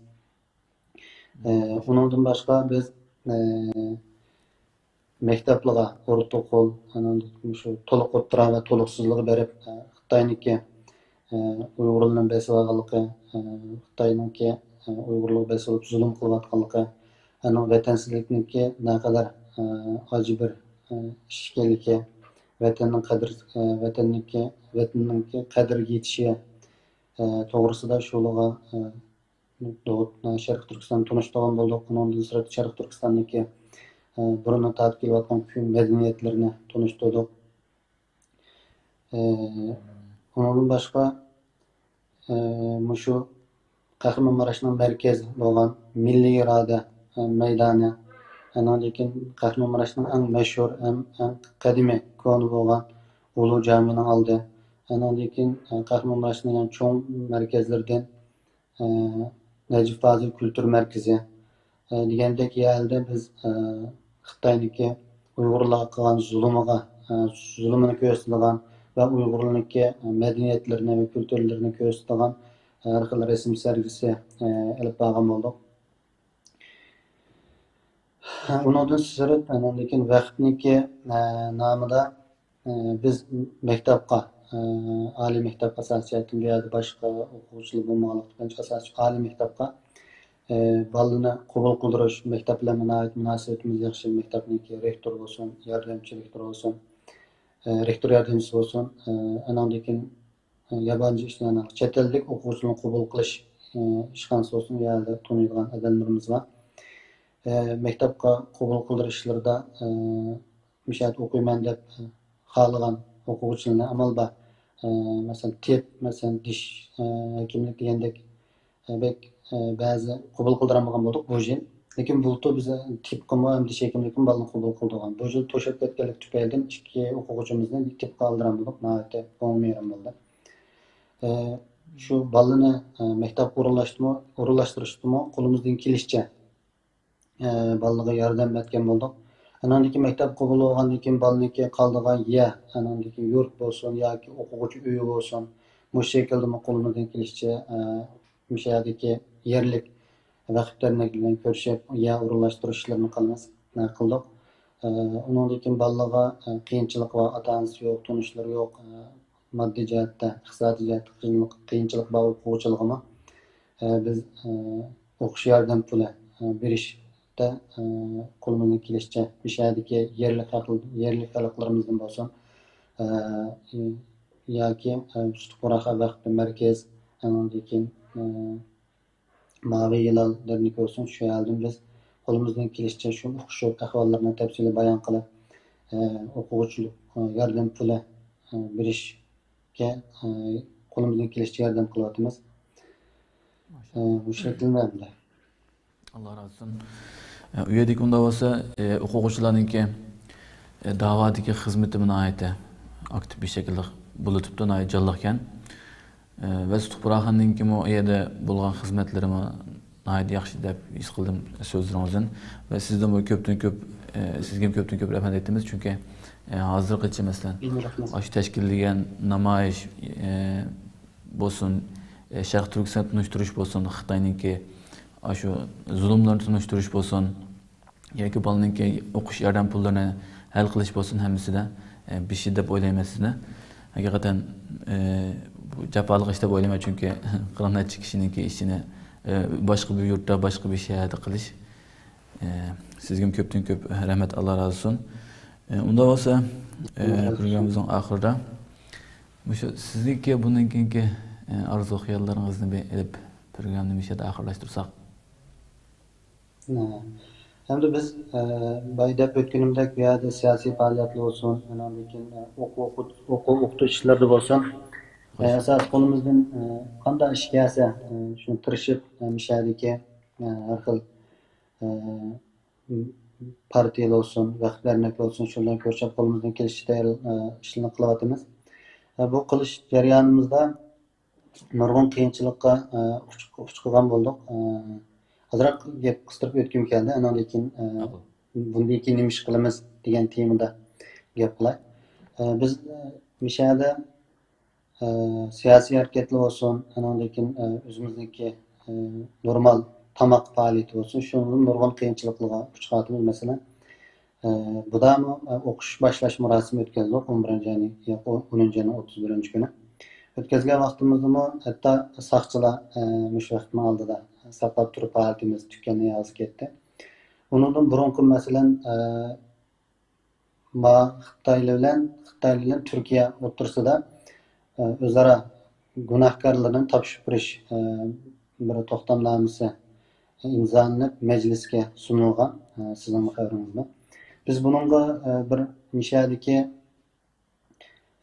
ئە، ئۇنىڭدىن باشقا بىز، ئە، مەكتەپلەرگە ئوتتۇرا قول، ئانىڭدىن شۇ تولۇق ئوتتۇرا ۋە تولۇقسىزلىقى بېرىپ، ئە، خىتاينىڭكى، ئە، ئۇيغۇرلارنى بېسىۋالغانلىقى، ئە، خىتاينىڭكى، ئە، ئۇيغۇرلارغا بېسىلىپ زۇلۇم قىلىۋاتقانلىقى، ئانىڭ ۋەتەنسىزلىكنىڭكى نەقەدەر، ئە، ئاجىز بىر، ئە، ئىش ئىكەنلىكى، ۋەتەننىڭ قەدىر، ئە، ۋەتەننىڭكى، ۋەتەننىڭكى قەدرىگە يېتىشى، ئە، توغرىسىدا شۇلارغا، ئە، دوغۇت-، شەرقىي تۈركىستاننى تونۇشتۇرغان بولدۇق. ئۇنىڭدىن سىرت شەرقىي تۈركىستاندىكى، ئە، بۇرۇندىن تارتىپ كېلىۋاتقان كۈن مەدەنىيەتلىرىنى تونۇشتۇردۇق. ئە، ئۇنىڭدىن باشقا، ئە، مۇشۇ قەھرىمانماراشنىڭ مەركەزى بولغان مىللىي ئىرادە، ئە، مەيدانى، ئانىڭدىن كېيىن قەھرىمانماراشنىڭ ئەڭ مەشھۇر ھەم ئەڭ قەدىمىي كونا بولغان ئۇلۇغ جامىنىڭ ئالدى، ئانىڭدىن كېيىن، ئە، قەھرىمانماراشنىڭ يەنە چوڭ مەركەزلىرىدىن ئە، نەجىپ فازىل كۈلتۈر مەركىزى، ئە، دېگەندەك يەردە بىز، ئە، خىتاينىڭكى ئۇيغۇرلارغا قىلغان زۇلۇمىغا، ئە، زۇلۇمىنى كۆرسىتىدىغان ۋە ئۇيغۇرلارنىڭكى مەدەنىيەتلىرىنى ۋە كۈلتۈرلىرىنى كۆرسىتىدىغان ھەر خىل رەسىم سەرگىسى، ئە، ئېلىپ بارغان بولدۇق. ئۇنىڭدىن سىرت، ئاندىن كېيىن ۋەقىپنىڭكى، ئە، نامىدا ئە، بىز مەكتەپكە، ئە، ئالىي مەكتەپ ئاساسىي جەھەتتىن بۇ يەردە باشقا ئوقۇغۇچىلار بولمىغانلىقى بويىچە ئاساسىي ئالىي مەكتەپكە، ئە، بالىنى قوبۇل قىلدۇرۇش مەكتەپ بىلەن ناھايىتى مۇناسىۋىتىمىز ياخشى. مەكتەپنىڭكى رېكتورى بولسۇن، ياردەمچى رېكتورى بولسۇن، ئە، رېكتور ياردەمچىسى بولسۇن، ئە، ئانىڭدىن كېيىن، ئە، يابانچى ئىشلارنىڭ، چەت ئەللىك ئوقۇغۇچىلارنى قوبۇل قىلىش، ئە، ئىشخانىسى بولسۇن، ئۇ يەردە تونۇيدىغان ئادەملىرىمىز بار. ئە، مەكتەپكە قوبۇل قىلدۇرۇش ئىشلىرىدا، ئە، مۇشۇ يەردە ئوقۇيمەن دەپ خالىغان ئوقۇغۇچىلارنى ئامال بار، ئە، مەسىلەن، تېب، مەسىلەن، دىش، ئە، ھېكىملىك دېگەندەك، ئە، بەك، ئە، بەزى قوبۇل قىلدۇرالمىغان بولدۇق بۇ يىل. لېكىن بۇلتۇر بىز تېبقىمۇ ھەم دىش ھېكىملىكىمۇ بالىنى قوبۇل قىلدۇرغان. بۇ يىل توشۇپ كەتكەنلىكى تۈپەيلىدىن ئىككى ئوقۇغۇچىمىزنى تېبقا ئالدۇرالمىدۇق. ناھايىتى كۆڭلۈم يېرىم بولدى. ئە، شۇ بالىنى، ئە، مەكتەپكە ئورۇنلاشتىمۇ، ئورۇنلاشتۇرۇشتىمۇ قولىمىزدىن كېلىشىچە ئە، بالىلارغا ياردەم ئەتكەن بولدۇق. ئاناندىن كېيىن مەكتەپ قوبۇل بولغاندىن كېيىن بالىنىڭكى قالىدىغان يەر، ئاناندىن كېيىن يۇرت بولسۇن ياكى ئوقۇغۇچى ئۆيى بولسۇن، مۇشۇ شەكىلدىمۇ قولىمىزدىن كېلىشىچە، ئە، مۇشۇ يەردىكى يەرلىك ۋەقىپ دەرنەكلەر بىلەن كۆرۈشۈپ، يەر ئورۇنلاشتۇرۇش ئىشلىرىنى قىلىمىز، ئە، قىلدۇق. ئە، ئۇنىڭدىن كېيىن بالىلارغا، ئە، قىيىنچىلىقى بار، ئاتا-ئانىسى يوق، تونۇشلىرى يوق، ئە، ماددىي جەھەتتە، ئىقتىسادىي جەھەتتە قىيىنلىق، قىيىنچىلىق بار ئوقۇغۇچىلىرىغىمۇ، ئە، بىز، ئە، ئوقۇش ياردەم پۇلى، ئە، بېرىشتە، ئە، قولىمىزدىن كېلىشىچە مۇشۇ يەردىكى يەرلىك خەق-، يەرلىك خەلقلىرىمىزدىن بولسۇن، ئە، ياكى، ئە، سۈتخوراخا ۋەقپى مەركەز، ئاندىن كېيىن، ئە، ماۋى ھىلال دەرنىكى بولسۇن، شۇ يەردىن بىز قولىمىزدىن كېلىشىچە شۇ ئۇقۇشۇپ ئەھۋاللىرىنى تەپسىلىي بايان قىلىپ، ئە، ئوقۇغۇچىلىق، ئە، ياردەم پۇلى، ئە، بېرىشكە، ئە، قولىمىزدىن كېلىشىچە ياردەم قىلىۋاتىمىز. ئە، مۇشۇ شەكىلدە ئەمدى. ئاللا رازى بولسۇن. ئە، ئۇ يەردىكى ئۇنداق بولسا، ئە، ئوقۇغۇچىلارنىڭكى، ئە، داۋادىكى خىزمىتى ناھايىتى ئاكتىپ بىر شەكىلدە بولۇۋاتىپتۇ، ناھايىتى جانلىقكەن. ئە، ۋە سۈتخوراخانىنىڭكىمۇ ئۇ يەردە بولغان خىزمەتلىرىمۇ ناھايىتى ياخشى دەپ ھېس قىلدىم سۆزلىرىڭىزدىن. ۋە سىزدىنمۇ كۆپتىن كۆپ، ئە، سىزگىمۇ كۆپتىن كۆپ رەھمەت ئېيتىمىز، چۈنكى، ئە، ھازىرغىچە، مەسىلەن، ئاشۇ تەشكىللىگەن نامايىش، ئە، بولسۇن، ئە، شەرقىي تۈركىستاننى تونۇشتۇرۇش بولسۇن، خىتاينىڭكى ئاشۇ زۇلۇملىرىنى تونۇشتۇرۇش بولسۇن، ياكى بالىنىڭكى ئوقۇش ياردەم پۇللىرىنى ھەل قىلىش بولسۇن، ھەممىسىدە، ئە، بىشى دەپ ئويلايمەن سىزنى. ھەقىقەتەن، ئە، بۇ جاپالىق ئىش دەپ ئويلايمەن، چۈنكى قىرىق نەچچە كىشىنىڭكى ئىشىنى، ئە، باشقا بىر يۇرتتا، باشقا بىر شەھەردە قىلىش. ئە، سىزگىمۇ كۆپتىن كۆپ رەھمەت، ئاللا رازى بولسۇن. ئە، ئۇنداق بولسا، ئە، پروگراممىمىزنىڭ ئاخىرىدا مۇشۇ سىزنىڭكى بۇندىن كېيىنكى، ئە، ئارزۇ خىياللىرىڭىزنى بىر ئېلىپ، پروگراممىنى مۇشۇ يەردە ئاخىرلاشتۇرساق. ھە. ئەمدى بىز، ئە، بايا دەپ ئۆتكىنىمدەك، بۇ يەردە سىياسىي پائالىيەتلەر بولسۇن، ئاندىن كېيىن، ئە، ئوقۇ، ئوقۇ، ئوقۇ ئوقۇتۇش ئىشلىرىدا بولسۇن، ئە، ئاساسىي قولىمىزدىن، ئە، قانداق ئىش كەلسە، ئە، شۇنى تىرىشىپ، ئە، مۇشۇ يەردىكى، ئە، ھەر خىل، ئە، پارتىيەلەر بولسۇن، ۋەقىپ دەرنەكلەر بولسۇن، شۇلار بىلەن كۆرۈشۈپ قولىمىزدىن كېلىشىچە تەييار، ئە، ئىشلارنى قىلىۋاتىمىز. ئە، بۇ قىلىش جەريانىمىزدا نۇرغۇن قىيىنچىلىققا، ئە، ئۇچ-، ئۇچرىغان بولدۇق. ئە، ئازراق گەپ قىستۇرۇپ ئۆتكۈم كەلدى. ئانىڭدىن كېيىن، ئە، بۇندىن كېيىن نېمە ئىش قىلىمىز دېگەن تېمىدا گەپ قىلاي. ئە، بىز، ئە، مۇشۇ يەردە، ئە، سىياسىي ھەرىكەتلەر بولسۇن، ئانىڭدىن كېيىن، ئە، ئۆزىمىزنىڭكى، ئە، نورمال تاماق پائالىيىتى بولسۇن، شۇنىڭدىن نۇرغۇن قىيىنچىلىقلارغا ئۇچرىۋاتىمىز. مەسىلەن، ئە، بۇدامۇ، ئە، ئوقۇش باشلاش مۇراسىمى ئۆتكۈزدۇق، ئون بىرىنچى ئاينىڭ، ياق، ئون-، ئونىنچى ئاينىڭ ئوتتۇز بىرىنچى كۈنى. ئۆتكۈزگەن ۋاقتىمىزدىمۇ ھەتتا ساقچىلار، ئە، مۇشۇ ۋاقىتنىڭ ئالدىدا ساقلاپ تۇرۇپ، پائالىيىتىمىز تۈگىگەندىن يالغۇز كەتتى. ئۇنىڭدىن بۇرۇنقى، مەسىلەن، ئە، ما خىتايلار بىلەن، خىتايلار بىلەن تۈركىيە ئوتتۇرىسىدا، ئە، ئۆزئارا گۇناھكارلىرىنى تاپشۇرۇپ بېرىش، ئە، بىر توختامنامىسى ئىمزالىنىپ، مەجلىسكە سۇنۇلغان، ئە، سىزنىڭمۇ خەۋىرىڭىز بار. بىز بۇنىڭغا، ئە، بىر مۇشۇ يەردىكى،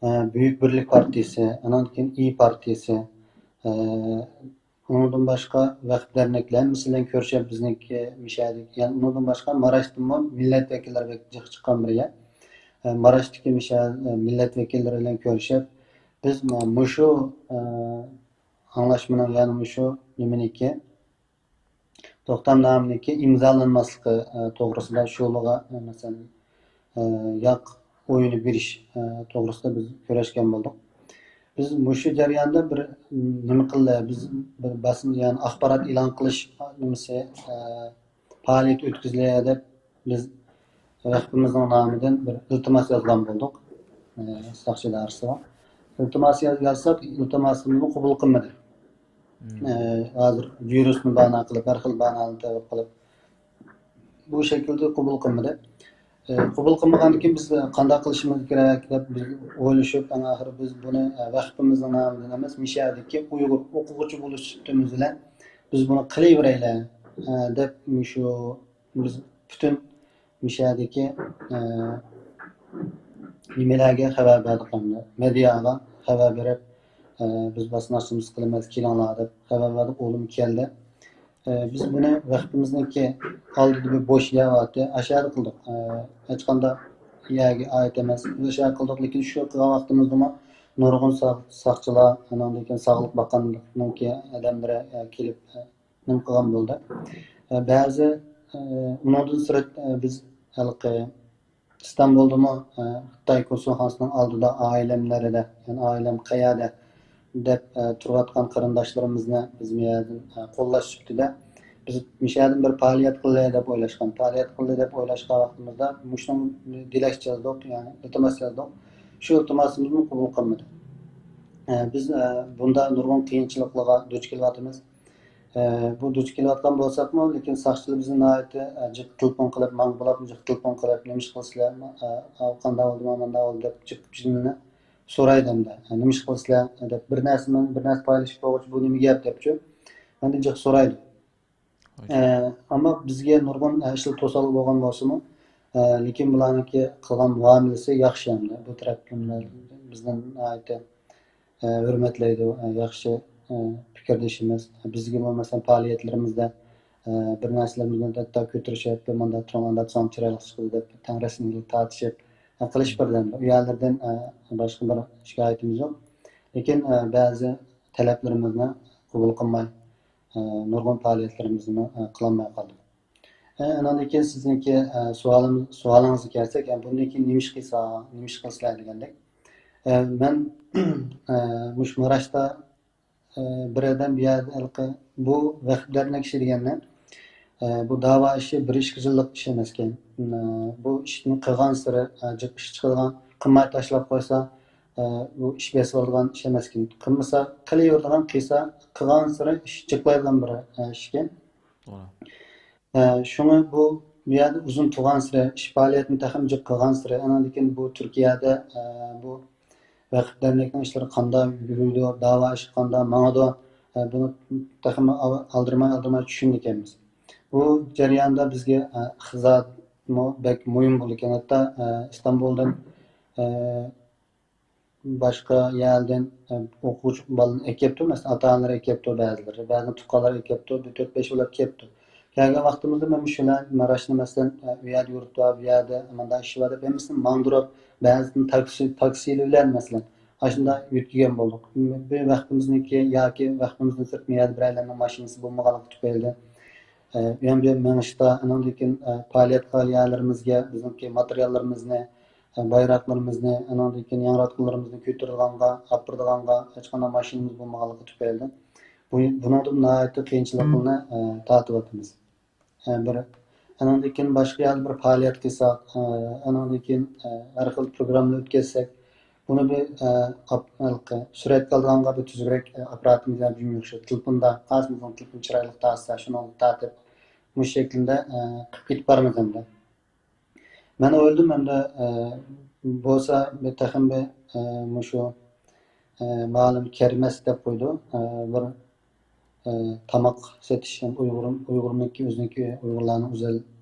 ئە، بۈيۈك بىرلىك پارتىيىسى، ئانىڭدىن كېيىن ئىيى پارتىيىسى، ئە، ئۇنىڭدىن باشقا ۋەقىپ دەرنەكلەر ھەممىسى بىلەن كۆرۈشۈپ، بىزنىڭكى مۇشۇ يەردىكى، يەنە ئۇنىڭدىن باشقا ماراشتىنمۇ مىللەت ۋەكىللىرى بەك جىق چىققان بىر يەر. ئە، ماراشتىكى مۇشۇ، ئە، مىللەت ۋەكىللىرى بىلەن كۆرۈشۈپ، بىز مۇ-، مۇشۇ، ئە، ئاڭلاشمىنىڭ، يەنى مۇشۇ نېمىنىڭكى، توختامنامىنىڭكى ئىمزالانماسلىقى، ئە، توغرىسىدا شۇلىغا، ئە، مەسىلەن، ئە، ياق ئويۇنى بېرىش، ئە، توغرىسىدا بىز كۆرۈشكەن بولدۇق. بىز مۇشۇ جەرياندا بىر، م، نېمە قىلدى؟ بىز بىر باسما، يەنى ئاخبارات ئېلان قىلىش نېمىسى، ئە، پائالىيىتى ئۆتكۈزۈلە دەپ بىز ۋەقپىمىزنىڭ نامىدىن بىر ئىلتىماس يازغان بولدۇق. ساقچى ئىدارىسىغا. ئىلتىماس ياز-، يازساق، ئىلتىماسىمىزنى قوبۇل قىلمىدى. ئە، ھازىر ۋىرۇسنى باھانە قىلىپ، ھەر خىل باھانىلەرنى تەۋە قىلىپ، بۇ شەكىلدە قوبۇل قىلمىدى. ئە، قوبۇل قىلمىغاندىن كېيىن بىز قانداق قىلىشىمىز كېرەك دەپ بىز ئويلىشىپ، ئەڭ ئاخىرى بىز بۇنى، ئە، ۋەقپىمىزنىڭ نامىدىن ئەمەس، مىشەدىكى ئۇيغۇر ئوقۇغۇچى بولۇش سۈپىتىمىز بىلەن بىز بۇنى قىلىۋېرەيلى، ئە، دەپ مۇشۇ بىز پۈتۈن مىشەدىكى، ئە، نېمىلەرگە خەۋەر بەردۇق، ئەمدى مېدىياغا خەۋەر بېرىپ، ئە، بىز باسقۇنچىلىق قىلىمىز، كېلىڭلار دەپ خەۋەر بەردۇق. ئۇلىمۇ كەلدى. ئە، بىز بۇنى ۋەقپىمىزنىڭكى ئالدىدا بىر بوش يەر بارتى، ئاشۇ يەردە قىلدۇق. ئە، ھېچقانداق يەرگە ئائىت ئەمەس. بىز ئاشۇ يەردە قىلدۇق، لېكىن شۇ قىلغان ۋاقتىمىزدىمۇ نۇرغۇن ساق-، ساقچىلار، ئاندىن كېيىن ساغلىق باققانلىقنىڭكى ئادەملىرى، ئە، كېلىپ، ئە، نېمە قىلغان بولدى. ئە، بەزى، ئە، ئۇنىڭدىن سىرت، ئە، بىز ھېلىقى ئىستانبۇلدىمۇ، ئە، خىتاي كونسۇلخانىسىنىڭ ئالدىدا ئائىلەملىرىدە، يەنى ئائىلەم قەيەردە دەپ، ئە، تۇرۇۋاتقان قېرىنداشلىرىمىزنى بىز مۇ يەردىن، ئە، قوللاش سۈپىتىدە بىز مۇشۇ يەردىن بىر پائالىيەت قىلىلى دەپ ئويلاشقان. پائالىيەت قىلىلى دەپ ئويلاشقان ۋاقتىمىزدا مۇشۇنىڭ دېلەك يازدۇق، يەنى ئىلتىماس يازدۇق. شۇ ئىلتىماسىمىزمۇ قوبۇل قىلمىدى. ئە، بىز، ئە، بۇندا نۇرغۇن قىيىنچىلىقلارغا دۇچ كېلىۋاتىمىز. ئە، بۇ دۇچ كېلىۋاتقان بولساقمۇ، لېكىن ساقچىلار بىزنى ناھايىتى، ئە، جىق تېلېفون قىلىپ، ماڭا بولاپمۇ جىق تېلېفون قىلىپ، «نېمە ئىش قىلىسىلەر؟ ئە، ئاۋۇ قانداق بولدى، مانا مۇنداق بولدى» دەپ جىق جىنىنى سورايدۇ ئەمدى. «ئە، نېمە ئىش قىلىسىلەر؟» دەپ بىر نەرسە، بىر نەرسە پايلىشىپ بولغۇچە، «بۇ نېمە گەپ؟» دەپچۇ. مەندىن جىق سورايدۇ. ئە، ئەمما بىزگە نۇرغۇن، ئە، ئىشلار توسالغۇ بولغان بولسىمۇ، ئە، لېكىن بۇلارنىڭكى قىلغان مۇئامىلىسى ياخشى ئەمدى. بۇ تەرەپتىن بىزنى ناھايىتى، ئە، ھۆرمەتلەيدۇ، ئە، ياخشى، ئە، پىكىردىشىمىز. بىزگىمۇ، مەسىلەن، پائالىيەتلىرىمىزدە، ئە، بىر نەرسىلىرىمىزنى ھەتتا كۆتۈرۈشۈپ، «مۇنداق تۇرۇڭ، ئانداق تۇرساڭ چىرايلىق چىقىدۇ» دەپ، تەڭ رەسىمگە تارتىشىپ، ئە، قىلىش بىردەم. ئۇ يەرلەردىن، ئە، باشقا بىر شىكايىتىمىز يوق. لېكىن، ئە، بەزى تەلەپلىرىمىزنى قوبۇل قىلماي، ئە، نۇرغۇن پائالىيەتلىرىمىزنى، ئە، قىلالماي قالدۇق. ئە، ئاناندىن كېيىن سىزنىڭكى، ئە، سوئالىم-، سوئالىڭىزغا كەلسەك، ئە، بۇندىن كېيىن نېمە ئىش قىلسا، نېمە ئىش قىلىسىلەر دېگەندەك. ئە، مەن، ئە، مۇشۇ ماراشتا، ئە، بىر ئادەم بۇ يەردە ھېلىقى بۇ ۋەقىپ دەرنەك ئىشى دېگەننى، ئە، بۇ داۋا ئىشى بىر ئىككى يىللىق ئىش ئەمەسكەن. ئە، بۇ ئىشنى قىلغانسېرى، ئە، جىق ئىش چىقىدىغان، قىلماي تاشلاپ قويسا، ئە، بۇ ئىش بېسىۋالىدىغان ئىش ئەمەسكەن. قىلمىسا، قىلىۋېرىدىغان، قىلسا، قىلغانسېرى ئىش جىقلايدىغان بىر، ئە، ئىشكەن. توغرا. ئە، شۇڭا بۇ، بۇ يەردە ئۇزۇن تۇرغانسېرى، ئىش پائالىيەتنى تېخىمۇ جىق قىلغانسېرى، ئاناندىن كېيىن بۇ تۈركىيەدە، ئە، بۇ ۋەقىپ دەرنەكنىڭ ئىشلىرى قانداق يۈرىدۇ، داۋا ئىشى قانداق ماڭىدۇ، ئە، بۇنى تېخىمۇ ئال-، ئالدىرىماي، ئالدىرىماي چۈشىنىدىكەنمىز. بۇ جەرياندا بىزگە، ئە، ئىقتىسادمۇ بەك مۇھىم بولىدىكەن. ھەتتا، ئە، ئىستانبۇلدىن، ئە، باشقا يەردىن، ئە، ئوقۇغۇچى بالىنى ئەكەپتۇ، مەسىلەن، ئاتا-ئانىلىرى ئەكەپتۇ بەزىلىرى، بەزى تۇغقانلىرى ئەكەپتۇ، بىر تۆت-بەش بالا كەپتۇ. كەلگەن ۋاقتىمىزدا مەن مۇشۇلار ماراشنى، مەسىلەن، ئە، ئۇ يەردە يۇرت بار، بۇ يەردە مانداق ئىش بار دەپ ھەممىسىنى ماڭدۇرۇپ، بەزىدىن تاكسى، تاكسىلار بىلەن، مەسىلەن، ئاشۇنداق يۆتكىگەن بولدۇق. بىر ۋەقپىمىزنىڭكى ياكى ۋەقپىمىزدىن سىرت يەردە بىرەيلەننىڭ ماشىنىسى بولمىغانلىقى تۈپەيلىدىن، ئە، ئۇيان-بۇيان مېڭىشتا، ئانىڭدىن كېيىن، ئە، پائالىيەت قىلغان يەرلىرىمىزگە بىزنىڭكى ماتېرىياللىرىمىزنى، ئە، بايراقلىرىمىزنى، ئانىڭدىن كېيىن ياڭراتقۇلىرىمىزنى كۆتۈرىدىغانغا، ئاپىرىدىغانغا ھېچقانداق ماشىنىمىز بولمىغانلىقى تۈپەيلىدىن، بۇ، بۇنىڭدىن ناھايىتى قىيىنچىلىقلارنى، ئە، تارتىۋاتىمىز. ئە، بىر، ئانىڭدىن كېيىن باشقا يەردە بىر پائالىيەت قىلساق، ئە، ئانىڭدىن كېيىن، ئە، ھەر خىل پروگراممىنى ئۆتكۈزسەك، بۇنى بىر، ئە، ئاپ-، ھېلىقى سۈرەتكە ئالىدىغانغا بىر تۈزۈكرەك، ئە، ئاپپاراتىمىز يا بىر يوق، شۇ تېلېفوندا، قاسىمىزنىڭ تېلېفونى چىرايلىق تارتسا، شۇنىڭغا تارتىپ، مۇشۇ شەكىلدە، ئە، قىلىپ كېتىپ بارىمىز ئەمدى. مەن ئويلىدىم ئەمدى، ئە، بولسا بىر تېخىمۇ بىر، ئە، مۇشۇ، ئە، مالىم كەرمەس دەپ قويىدۇ. ئە، بىر، ئە، تاماق سېتىش، يەنى ئۇيغۇر، ئۇيغۇرنىڭكى، ئۆزىنىڭكى، ئۇيغۇرلارنىڭ ئۆزەل،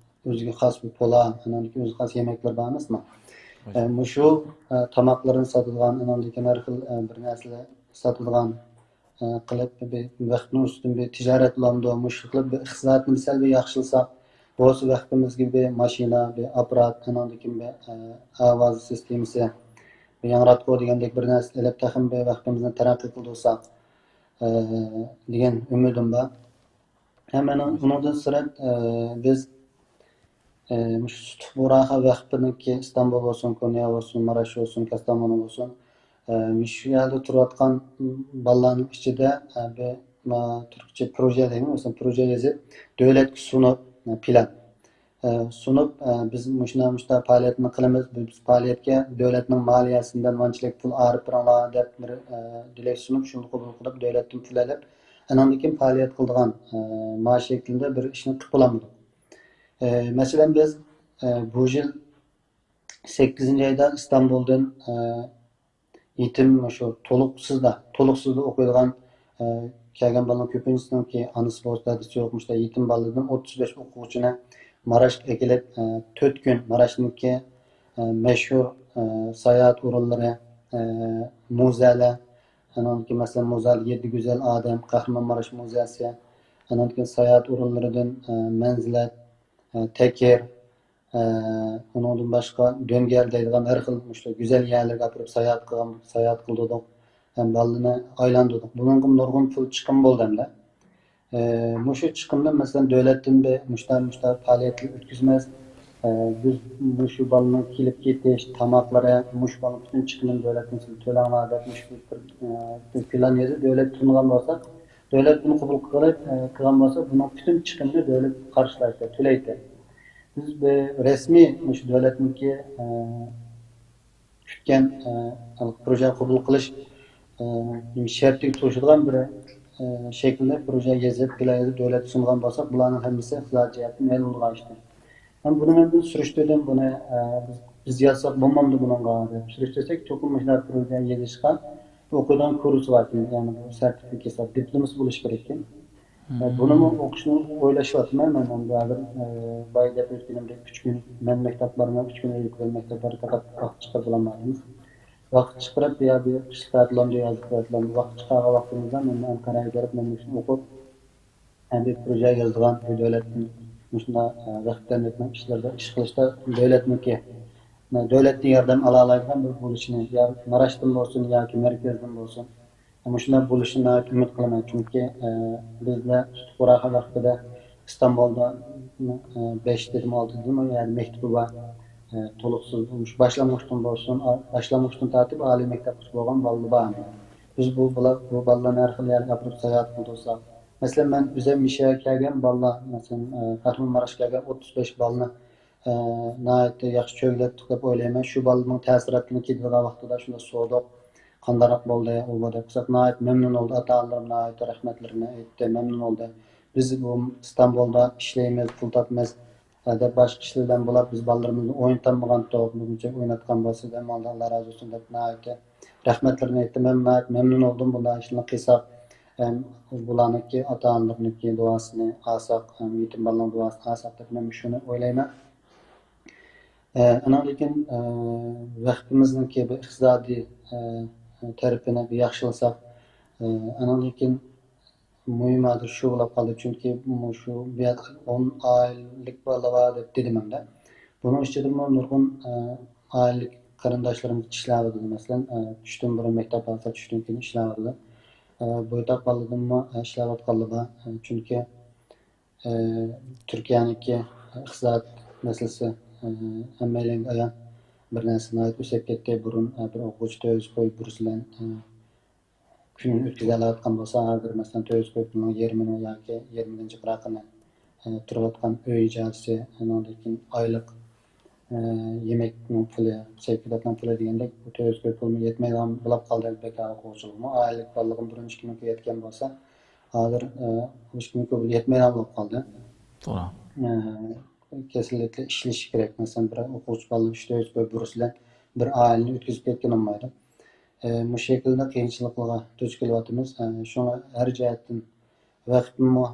ئۆزىگە خاس بىر پولا، ئانىڭدىكى ئۆزىگە خاس يېمەكلىرى بار ئەمەسمۇ؟ ئە، مۇشۇ، ئە، تاماقلىرىنى ساتىدىغان، ئانىڭدىكى ھەر خىل، ئە، بىر نەرسىلەر ساتىدىغان، ئە، قىلىپ، بىر ۋەقىپنىڭ ئۈستىدىن بىر تىجارەت بولامدۇ، مۇشۇ قىلىپ بىر ئىقتىسادنى سەل بىر ياخشىلىساق، بولسا ۋەقىپىمىزگە بىر ماشىنا، بىر ئاپپارات، ئانىڭدىن كېيىن بىر، ئە، ئاۋاز سىستېمىسى، بىر ياڭراتقۇ دېگەندەك بىر نەرسە ئېلىپ، تېخىمۇ بىر ۋەقىپىمىزنى تەرەققىي قىلدۇرساق، ئە، دېگەن ئۈمىدىم بار. ھەم ئانا-، ئۇنىڭدىن سىرت، ئە، بىز، ئە، مۇشۇ سۈتۈك بۇغراخان ۋەقپىنىڭكى ئىستانبۇل بولسۇن، كونيا بولسۇن، ماراش بولسۇن، كاستامونۇ بولسۇن، ئە، مۇشۇ يەردە تۇرۇۋاتقان بالىلارنىڭ ئىچىدە، ئە، بىر، ما، تۈركچە پروژە دەيمىز، مەسىلەن، پروژە يېزىپ، دۆلەتكە سۇنۇپ، ئە، پىلان. ئە، سۇنۇپ، ئە، بىز مۇشۇنداق، مۇشۇنداق پائالىيەتنى قىلىمىز، بىز پائالىيەتكە دۆلەتنىڭ مالىيەسىدىن مانچىلىك پۇل ئايرىپ بېرىڭلار دەپ بىر، ئە، دېلەك سۇنۇپ، شۇنى قوبۇل قىلىپ، دۆلەتتىن پۇل ئېلىپ، ئاناندىن كېيىن پائالىيەت قىلىدىغان، ئە، مانا شەكىلدە بىر ئىشنى قىلىپ بولالمىدۇق. ئە، مەسىلەن، بىز، ئە، بۇ يىل سەككىزىنچى ئايدا ئىستانبۇلدىن، ئە، يېتىم، شۇ تولۇقسىزدا، تولۇقسىزدا ئوقۇيدىغان، ئە، كەلگەن بالىنىڭ كۆپىنچىسىنىڭكى ئانىسى بولسا، دادىسى يوق، مۇشۇنداق يېتىم بالىدىن ئوتتۇز بەش ئوقۇغۇچىنى ماراشقا ئەكېلىپ، ئە، تۆت كۈن ماراشنىڭكى، ئە، مەشھۇر، ئە، ساياھەت ئورۇنلىرى، ئە، مۇزېيلار، ئانىڭدىن كېيىن، مەسىلەن، مۇزېيدا يەتتە گۈزەل ئادەم، قەھرىمان ماراش مۇزېيسى، ئانىڭدىن كېيىن ساياھەت ئورۇنلىرىدىن، ئە، مەنزىلەت، ئە، تەكىر، ئە، ئۇنىڭدىن باشقا دۆڭگەل دەيدىغان ھەر خىل مۇشۇ گۈزەل يەرلەرگە ئاپىرىپ ساياھەت قىلغان، ساياھەت قىلدۇردۇق ھەم بالىلارنى ئايلاندۇردۇق. بۇنىڭغا نۇرغۇن پۇل چىقىم بولدى ئەمدى. ئە، مۇشۇ چىقىمنى، مەسىلەن، دۆلەتتىن بىر مۇشتا، مۇشتا پائالىيەتلەر ئۆتكۈزىمىز. ئە، بىز مۇشۇ بالىنىڭ كېلىپ كېتىش، تاماقلىرى، مۇشۇ بالىنىڭ پۈتۈن چىقىمىنى دۆلەتتىن سىز تۆلەڭلار دەپ مۇشۇ بىر، ئە، بىر پىلان يېزىپ، دۆلەتكە سۇنغان بولساق، دۆلەت بۇنى قوبۇل قىلىپ، ئە، قىلغان بولسا، بۇنىڭ پۈتۈن چىقىمىنى دۆلەت قارشىلايتتى، تۆلەيتتى. بىز بىر رەسمىي مۇشۇ دۆلەتنىڭكى، ئە، كۈتكەن، ئە، پروژە قوبۇل قىلىش، ئە، شەرتىگە توشىدىغان بىر، ئە، شەكىلدە پروژە يېزىپ، پىلان يېزىپ، دۆلەتكە سۇنغان بولساق، بۇلارنىڭ ھەممىسى ئىقتىسادىي جەھەتتىن ھەل بولىدىغان ئىشتى. ھەم بۇنى مەن بىر سۈرۈشتۈردۈم، بۇنى، ئە، بىز، بىز يازساق بولمامدۇ بۇنىڭغا دەپ سۈرۈشتۈرسەك، چوقۇم مۇشۇنداق پروژە يېزىشقا ئوقۇيدىغان كۇرسى بار، يەنى بۇ سېرتىفىكات، دىپلومىسى بولۇشى كېرەك ئىكەن. ئە، بۇنىمۇ ئوقۇشنى ئويلىشىۋاتىمەن مەن. ئەمدى ھازىر، ئە، بايا دەپ ئۆتكىنىمدەك ئۈچ كۈن مەن مەكتەپ بارىمەن، ئۈچ كۈن ئۆيگە كېلىپ مەكتەپ بارىمەن، پەقەت ۋاقىت چىقىرىپ بولالمايمىز. ۋاقىت چىقىرىپ، يا بىر قىشلىق تەتىل بولامدۇ، يازلىق تەتىل بولامدۇ، ۋاقىت چىقارغان ۋاقتىمىزدا مەن ئەنقەرەگە بېرىپ، مەن مۇشۇنى ئوقۇپ، ھەم بىر پروژە يازىدىغان بىر دۆلەتتىن مۇشۇنداق، ئە، ۋەخپىدارلىقنىڭ ئىشلىرىدا ئىش قىلىشتا دۆلەتنىڭكى، دۆلەتتىن ياردەم ئالالايدىغان بىر بولۇشىنى، يا ماراشتىن بولسۇن ياكى مەركەزدىن بولسۇن، مۇشۇنداق بولۇشىنى ناھايىتى ئۈمىد قىلىمەن. چۈنكى، ئە، بىزدە سۈت خوراكى ۋاقتىدا ئىستانبۇلدا، ئە، بەش دېدىم، ئالتە دېدىم، يەنى مەكتىپى بار، ئە، تولۇقسىز، مۇشۇ باشلانغۇچتىن بولسۇن، ئا-، باشلانغۇچتىن تارتىپ ئالىي مەكتەپكىچە بولغان بالىلار بار. بىز بۇ، بۇلار، بۇ بالىلارنى ھەر خىل يەرگە ئاپىرىپ ساياھەت قىلدۇرساق، مەسىلەن، مەن ئۆزۈم مۇشۇ يەرگە كەلگەن بالىلار، مەسىلەن، ئە، قەھرىمانماراشقا كەلگەن ئوتتۇز بەش بالىنى، ئە، ناھايىتى ياخشى چۆگىلەتتۇق دەپ ئويلايمەن. شۇ بالىنىڭ تەسىراتىنى كېتىدىغان ۋاقتىدا شۇنداق سورىدۇق، قانداقراق بولدى، ئۇ بۇ دەپ قىلساق، ناھايىتى مەمنۇن بولدى. ئاتا-ئانىلىرىم ناھايىتى رەھمەتلىرىنى ئېيتتى، مەمنۇن بولدى. بىز بۇ ئىستانبۇلدا ئىشلەيمىز، پۇل تاپىمىز، ئە، دەپ باشقا ئىشلار بىلەن بولاپ، بىز بالىلىرىمىزنى ئوينىتالمىغانتۇق، بۈگۈنچە ئويناتقان بولسا دەم ئالدى، ئاللا رازى بولسۇن دەپ ناھايىتى رەھمەتلىرىنى ئېيتتى. مەن ناھايىتى مەمنۇن بولدۇم بۇنداق ئىشلارنى قىلساق، ھەم بۇلارنىڭكى ئاتا-ئانىلىرىنىڭكى دۇئاسىنى ئالساق، ھەم يېتىم بالىنىڭ دۇئاسىنى ئالساق دەپ مەن شۇنى ئويلايمەن. ئە، ئانىڭدىن كېيىن، ئە، ۋەخپىمىزنىڭكى بىر ئىقتىسادىي، ئە، تەرىپىنى بىر ياخشىلىساق، ئە، ئانىڭدىن كېيىن مۇھىم ھازىر شۇ بولۇپ قالدى، چۈنكى مۇشۇ بۇ يەردە ئون ئائىلىلىك بالا بار دەپ دېدىم ئەمدى. بۇنىڭ ئىچىدىمۇ نۇرغۇن، ئە، ئائىلىلىك قېرىنداشلىرىمىز ئىشلەۋاتىدۇ. مەسىلەن، ئە، چۈشتىن بۇرۇن مەكتەپ بولسا چۈشتىن كېيىن ئىشلەۋاتىدۇ. ئە، بويتاق بالىلىرىمۇ، ئە، ئىشلەۋاتقانلار بار. ئە، چۈنكى، ئە، تۈركىيەنىڭكى ئىقتىساد مەسىلىسى، ئە، ھەممەيلەنگە ئايان. بىر نەرسە ناھايىتى ئۆسۈپ كەتتى. بۇرۇن، ئە، بىر ئوقۇغۇچى تۆت يۈز كوي بۇرۇس بىلەن، ئە، كۈنىنى ئۆتكۈزەلەيۋاتقان بولسا، ھازىر مەسىلەن، تۆت يۈز كوي پۇلنىڭ يېرىمىنى ياكى يېرىمىدىن جىقراقىنى، ئە، تۇرۇۋاتقان ئۆي ئىجارىسى، ئانىڭدىن كېيىن ئايلىق، ئە، يېمەكنىڭ پۇلى، سەرپىياتنىڭ پۇلى دېگەندەك، بۇ تۆت يۈز كوي پۇلمۇ يەتمەيدىغان بولۇپ قالدى. بىكار ئوقۇغۇچىلىقمۇ ئائىلىلىك بالىلىرىغا بۇرۇن ئىككى مىڭ كوي يەتكەن بولسا، ھازىر، ئە، ئىككى مىڭ كوي يەتمەيدىغان بولۇپ قالدى. توغرا. ئە، كېسىللىكتە ئىشلىشى كېرەك. مەسىلەن، بىر ئوقۇغۇچى بالىنى ئۈچ تۆت يۈز كوي بۇرۇس بىلەن بىر ئائىلىنى ئۆتكۈزۈپ كەتكىلى بولمايدۇ. ئە، مۇشۇ شەكىلدە قىيىنچىلىقلارغا دۇچ كېلىۋاتىمىز. ئە، شۇڭا ھەر جەھەتتىن ۋەقىپمۇ،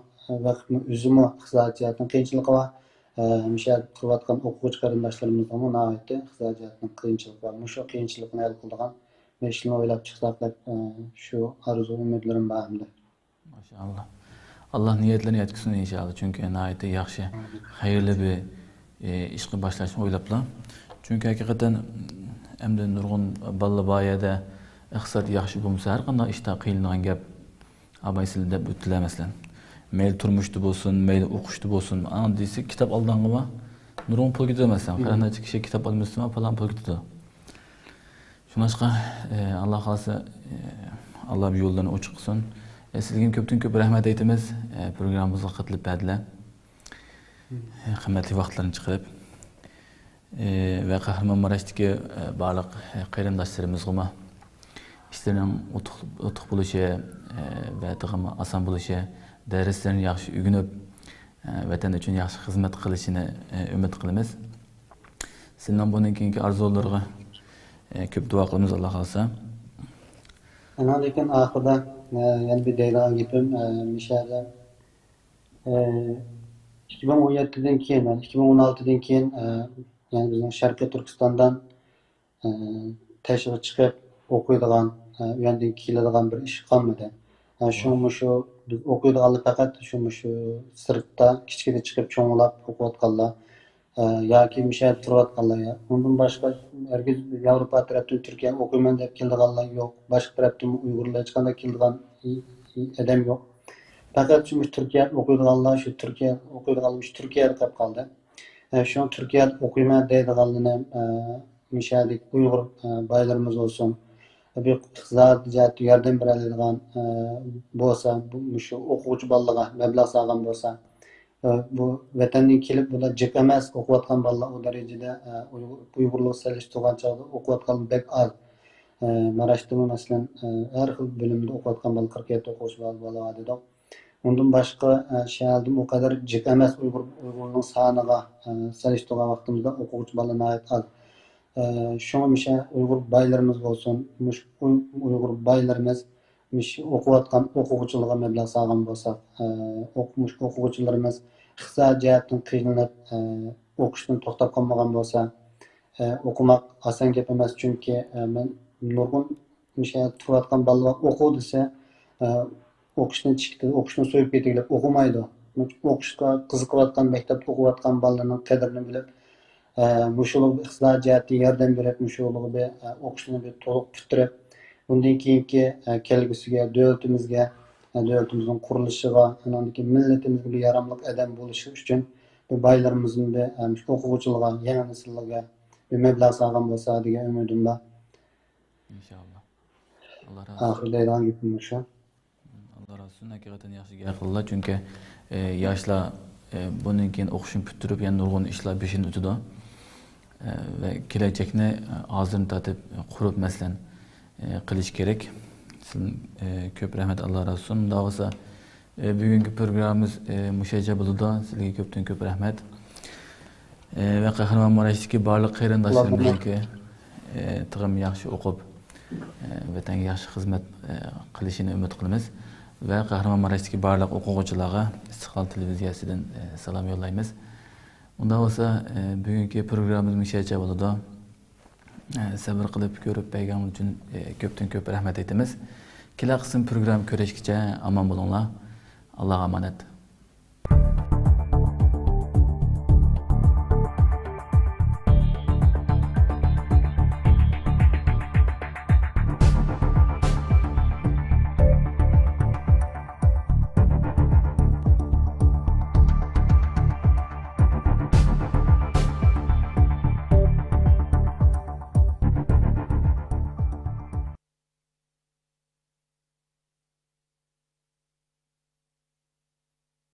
ۋەقىپمۇ ئۆزىمۇ ئىقتىسادىي جەھەتتىن قىيىنچىلىقى بار. ئە، مۇشۇ يەردە تۇرۇۋاتقان ئوقۇغۇچى قېرىنداشلىرىمىزنىڭمۇ ناھايىتى ئىقتىسادىي جەھەتتىن قىيىنچىلىقى بار. مۇشۇ قىيىنچىلىقنى ھەل قىلىدىغان بىر ئىشلارنى ئويلاپ چىقساق دەپ، ئە، شۇ ئارزۇ ئۈمىدلىرىم بار ئەمدى. ماشائاللا. ئاللا نىيەتلىرىنى يەتكۈزسۇن ئىنشائاللا. چۈنكى ناھايىتى ياخشى، خەيرلىك بىر، ئى، ئىشقا باشلاشنى ئويلاپلا. چۈنكى ھەقىقەتەن ئەمدى نۇرغۇن بالىلار بار يەردە ئىقتىساد ياخشى بولمىسا، ھەر قانداق ئىشتا قىينىلىدىغان گەپ. ئاباي سىلەر دەپ ئۆتتىلە، مەسىلەن. مەيلى تۇرمۇشتا بولسۇن، مەيلى ئوقۇشتا بولسۇن. ئاڭا دېسە، كىتاب ئالىدىغانغا نۇرغۇن پۇل كېتىدۇ، مەسىلەن. قىرىق نەچچە كىشى كىتاب ئالمىسىمۇ، پالان پۇل كېتىدۇ. شۇڭلاشقا، ئى، ئاللا خالىسا، ئى، ئاللا بۇ يوللارنى ئوچۇق قىلسۇن. ئى، سىزگە كۆپتىن كۆپ رەھمەت ئېيتىمىز، ئى، پروگراممىمىزغا قېتىلىپ بەردىلەر. قىممەتلىك ۋاقىتلىرىنى چىقىرىپ، ئى، ۋە قەھرىمانماراشتىكى، ئى، بارلىق، ئى، قېرىنداشلىرىمىزغىمۇ ئىشلىرىنىڭ ئۇتۇق، ئۇتۇق بولۇشى، ئى، ۋە تېخىمۇ ئاسان بولۇشى، دەرسلىرىنى ياخشى ئۆگىنىپ، ئى، ۋەتەن ئۈچۈن ياخشى خىزمەت قىلىشىنى، ئى، ئۈمىد قىلىمىز. سىلىنىڭ بۇنىڭ كېيىنكى ئارزۇلىرىغا، ئى، كۆپ دۇئا قىلىمىز، ئاللا خالىسا. ئاناندىن كېيىن ئاخىرىدا، ئى، يەنە بىر دەيدىغان گېپىم، ئى، مىشەدە، ئى، ئىككى مىڭ ئون يەتتىدىن كېيىن، يەنى ئىككى مىڭ ئون ئالتىدىن كېيىن، ئى، يەنى بىزنىڭ شەرقىي تۈركىستاندىن، ئى، تېشىغا چىقىپ ئوقۇيدىغان، ئى، ئۇ يەردىن كېلىدىغان بىر ئىش قالمىدى. ئى، شۇڭا مۇشۇ بىز ئوقۇيدىغانلار پەقەت شۇ مۇشۇ سىرتتا كىچىكىدە چىقىپ چوڭلاپ ئوقۇۋاتقانلار، ئى، ياكى مۇشۇ يەردە تۇرۇۋاتقانلار. ئۇندىن باشقا ھەرگىز ياۋروپا تەرەپتىن تۈركىيەگە ئوقۇيمەن دەپ كېلىدىغانلار يوق. باشقا تەرەپتىنمۇ ئۇيغۇرلار ھېچقانداق كېلىدىغان ئادەم يوق. پەقەت شۇ مۇشۇ تۈركىيەدە ئوقۇيدىغانلار، شۇ تۈركىيە ئوقۇيدىغانلار شۇ تۈركىيەدە قېلىپ قالدى. ئە، شۇڭا تۈركىيەدە ئوقۇيمەن دەيدىغانلارنى، ئە، مۇشۇ يەردىكى ئۇيغۇر، ئە، بايلىرىمىز بولسۇن، بۇ ئىقتىسادىي جەھەتتە ياردەم بېرەلەيدىغان، ئە، بولسا، بۇ، مۇشۇ ئوقۇغۇچى بالىلارغا مەبلەغ سالغان بولسا، ئە، بۇ ۋەتەندىن كېلىپ، بۇلار جىق ئەمەس، ئوقۇۋاتقان بالىلار ئۇ دەرىجىدە، ئە، ئۇيغۇر، ئۇيغۇرلارغا سېلىشتۇرغان چاغدا ئوقۇۋاتقان بەك ئاز. ئە، ماراستىمۇ، مەسىلەن، ئە، ھەر خىل بۆلۈمدە ئوقۇۋاتقان بالا، قىرىق يەتتە ئوقۇغۇچى بار، بالا بار دېدۇق. ئۇندىن باشقا، ئە، شەھەردىمۇ ئۇ قەدەر جىق ئەمەس ئۇيغۇر، ئۇيغۇرنىڭ سانىغا، ئە، سېلىشتۇرغان ۋاقتىمىزدا ئوقۇغۇچى بالا ناھايىتى ئاز. ئە، شۇڭا مۇشۇ ئۇيغۇر بايلىرىمىز بولسۇن، مۇشۇ ئۇي-، ئۇيغۇر بايلىرىمىز مۇشۇ ئوقۇۋاتقان ئوقۇغۇچىلارغا مەبلەغ سالغان بولساق، ئە، ئوق-، مۇشۇ ئوقۇغۇچىلىرىمىز ئىقتىسادىي جەھەتتىن قىينىلىپ، ئە، ئوقۇشتىن توختاپ قالمىغان بولسا، ئە، ئوقۇماق ئاسان گەپ ئەمەس، چۈنكى، ئە، مەن نۇرغۇن مۇشۇ يەردە تۇرۇۋاتقان بالىلار ئوقۇ دېسە، ئە، ئوقۇشتىن چىقتى، ئوقۇشتىن سويۇپ كېتىگلەپ ئوقۇمايدۇ. ئوقۇشقا قىزىقىۋاتقان، مەكتەپتە ئوقۇۋاتقان بالىلارنىڭ قەدرىنى بىلىپ، ئە، مۇشۇلارغا ئىقتىسادىي جەھەتتىن ياردەم بېرىپ، مۇشۇلارغا بىر، ئە، ئوقۇشىنى بىر تولۇق پۈتتۈرۈپ، بۇندىن كېيىنكى، ئە، كەلگۈسىگە، دۆلىتىمىزگە، ئە، دۆلىتىمىزنىڭ قۇرۇلۇشىغا، ئانىڭدىن كېيىن مىللىتىمىزگە بىر ياراملىق ئادەم بولۇشى ئۈچۈن بىر بايلىرىمىزنى بىر، ئە، مۇشۇ ئوقۇغۇچىلارغا، يېڭى نەسىللەرگە بىر مەبلەغ سالغان بولسا دېگەن ئۈمىدىم بار. ئىنشائاللا. ئاللا رازى بولسۇن. ئاخىرى دەيدىغان گېپىم مۇشۇ. ئاللا رازى بولسۇن، ھەقىقەتەن ياخشى گەپ قىلدىلا، چۈنكى، ئە، ياشلار، ئە، بۇندىن كېيىن ئوقۇشىنى پۈتتۈرۈپ، يەنە نۇرغۇن ئىشلار بېشىدىن ئۆتىدۇ. ئە، ۋە كېلەچەكنى، ئە، ھازىردىن تارتىپ، ئە، قۇرۇپ، مەسىلەن، ئە، قىلىش كېرەك. سىز، ئە، كۆپ رەھمەت، ئاللا رازى بولسۇن. مۇنداق بولسا، ئە، بۈگۈنكى پروگراممىمىز، ئە، مۇشۇ يەرگىچە بولىدۇ. سىزلەرگە كۆپتىن كۆپ رەھمەت. ئە، ۋە قەھرىمانماراشتىكى بارلىق قېرىنداشلىرىمىزنىڭكى، ئە، تېخىمۇ ياخشى ئوقۇپ، ئە، ۋەتەنگە ياخشى خىزمەت، ئە، قىلىشىنى ئۈمىد قىلىمىز. ۋە قەھرىمانماراشتىكى بارلىق ئوقۇغۇچىلارغا ئىستىقلال تېلېۋىزىيەسىدىن، ئە، سالام يوللايمىز. ئۇنداق بولسا، ئە، بۈگۈنكى پروگراممىمىز مۇشۇ يەرگىچە بولىدۇ. ئە، سەۋر قىلىپ كۆرۈپ بەرگەنلىكىڭىز ئۈچۈن، ئە، كۆپتىن كۆپ رەھمەت ئېيتىمىز. كېلەر قىسىم پروگرامما كۆرۈشكىچە ئامان بولۇڭلار. ئاللاغا ئامانەت.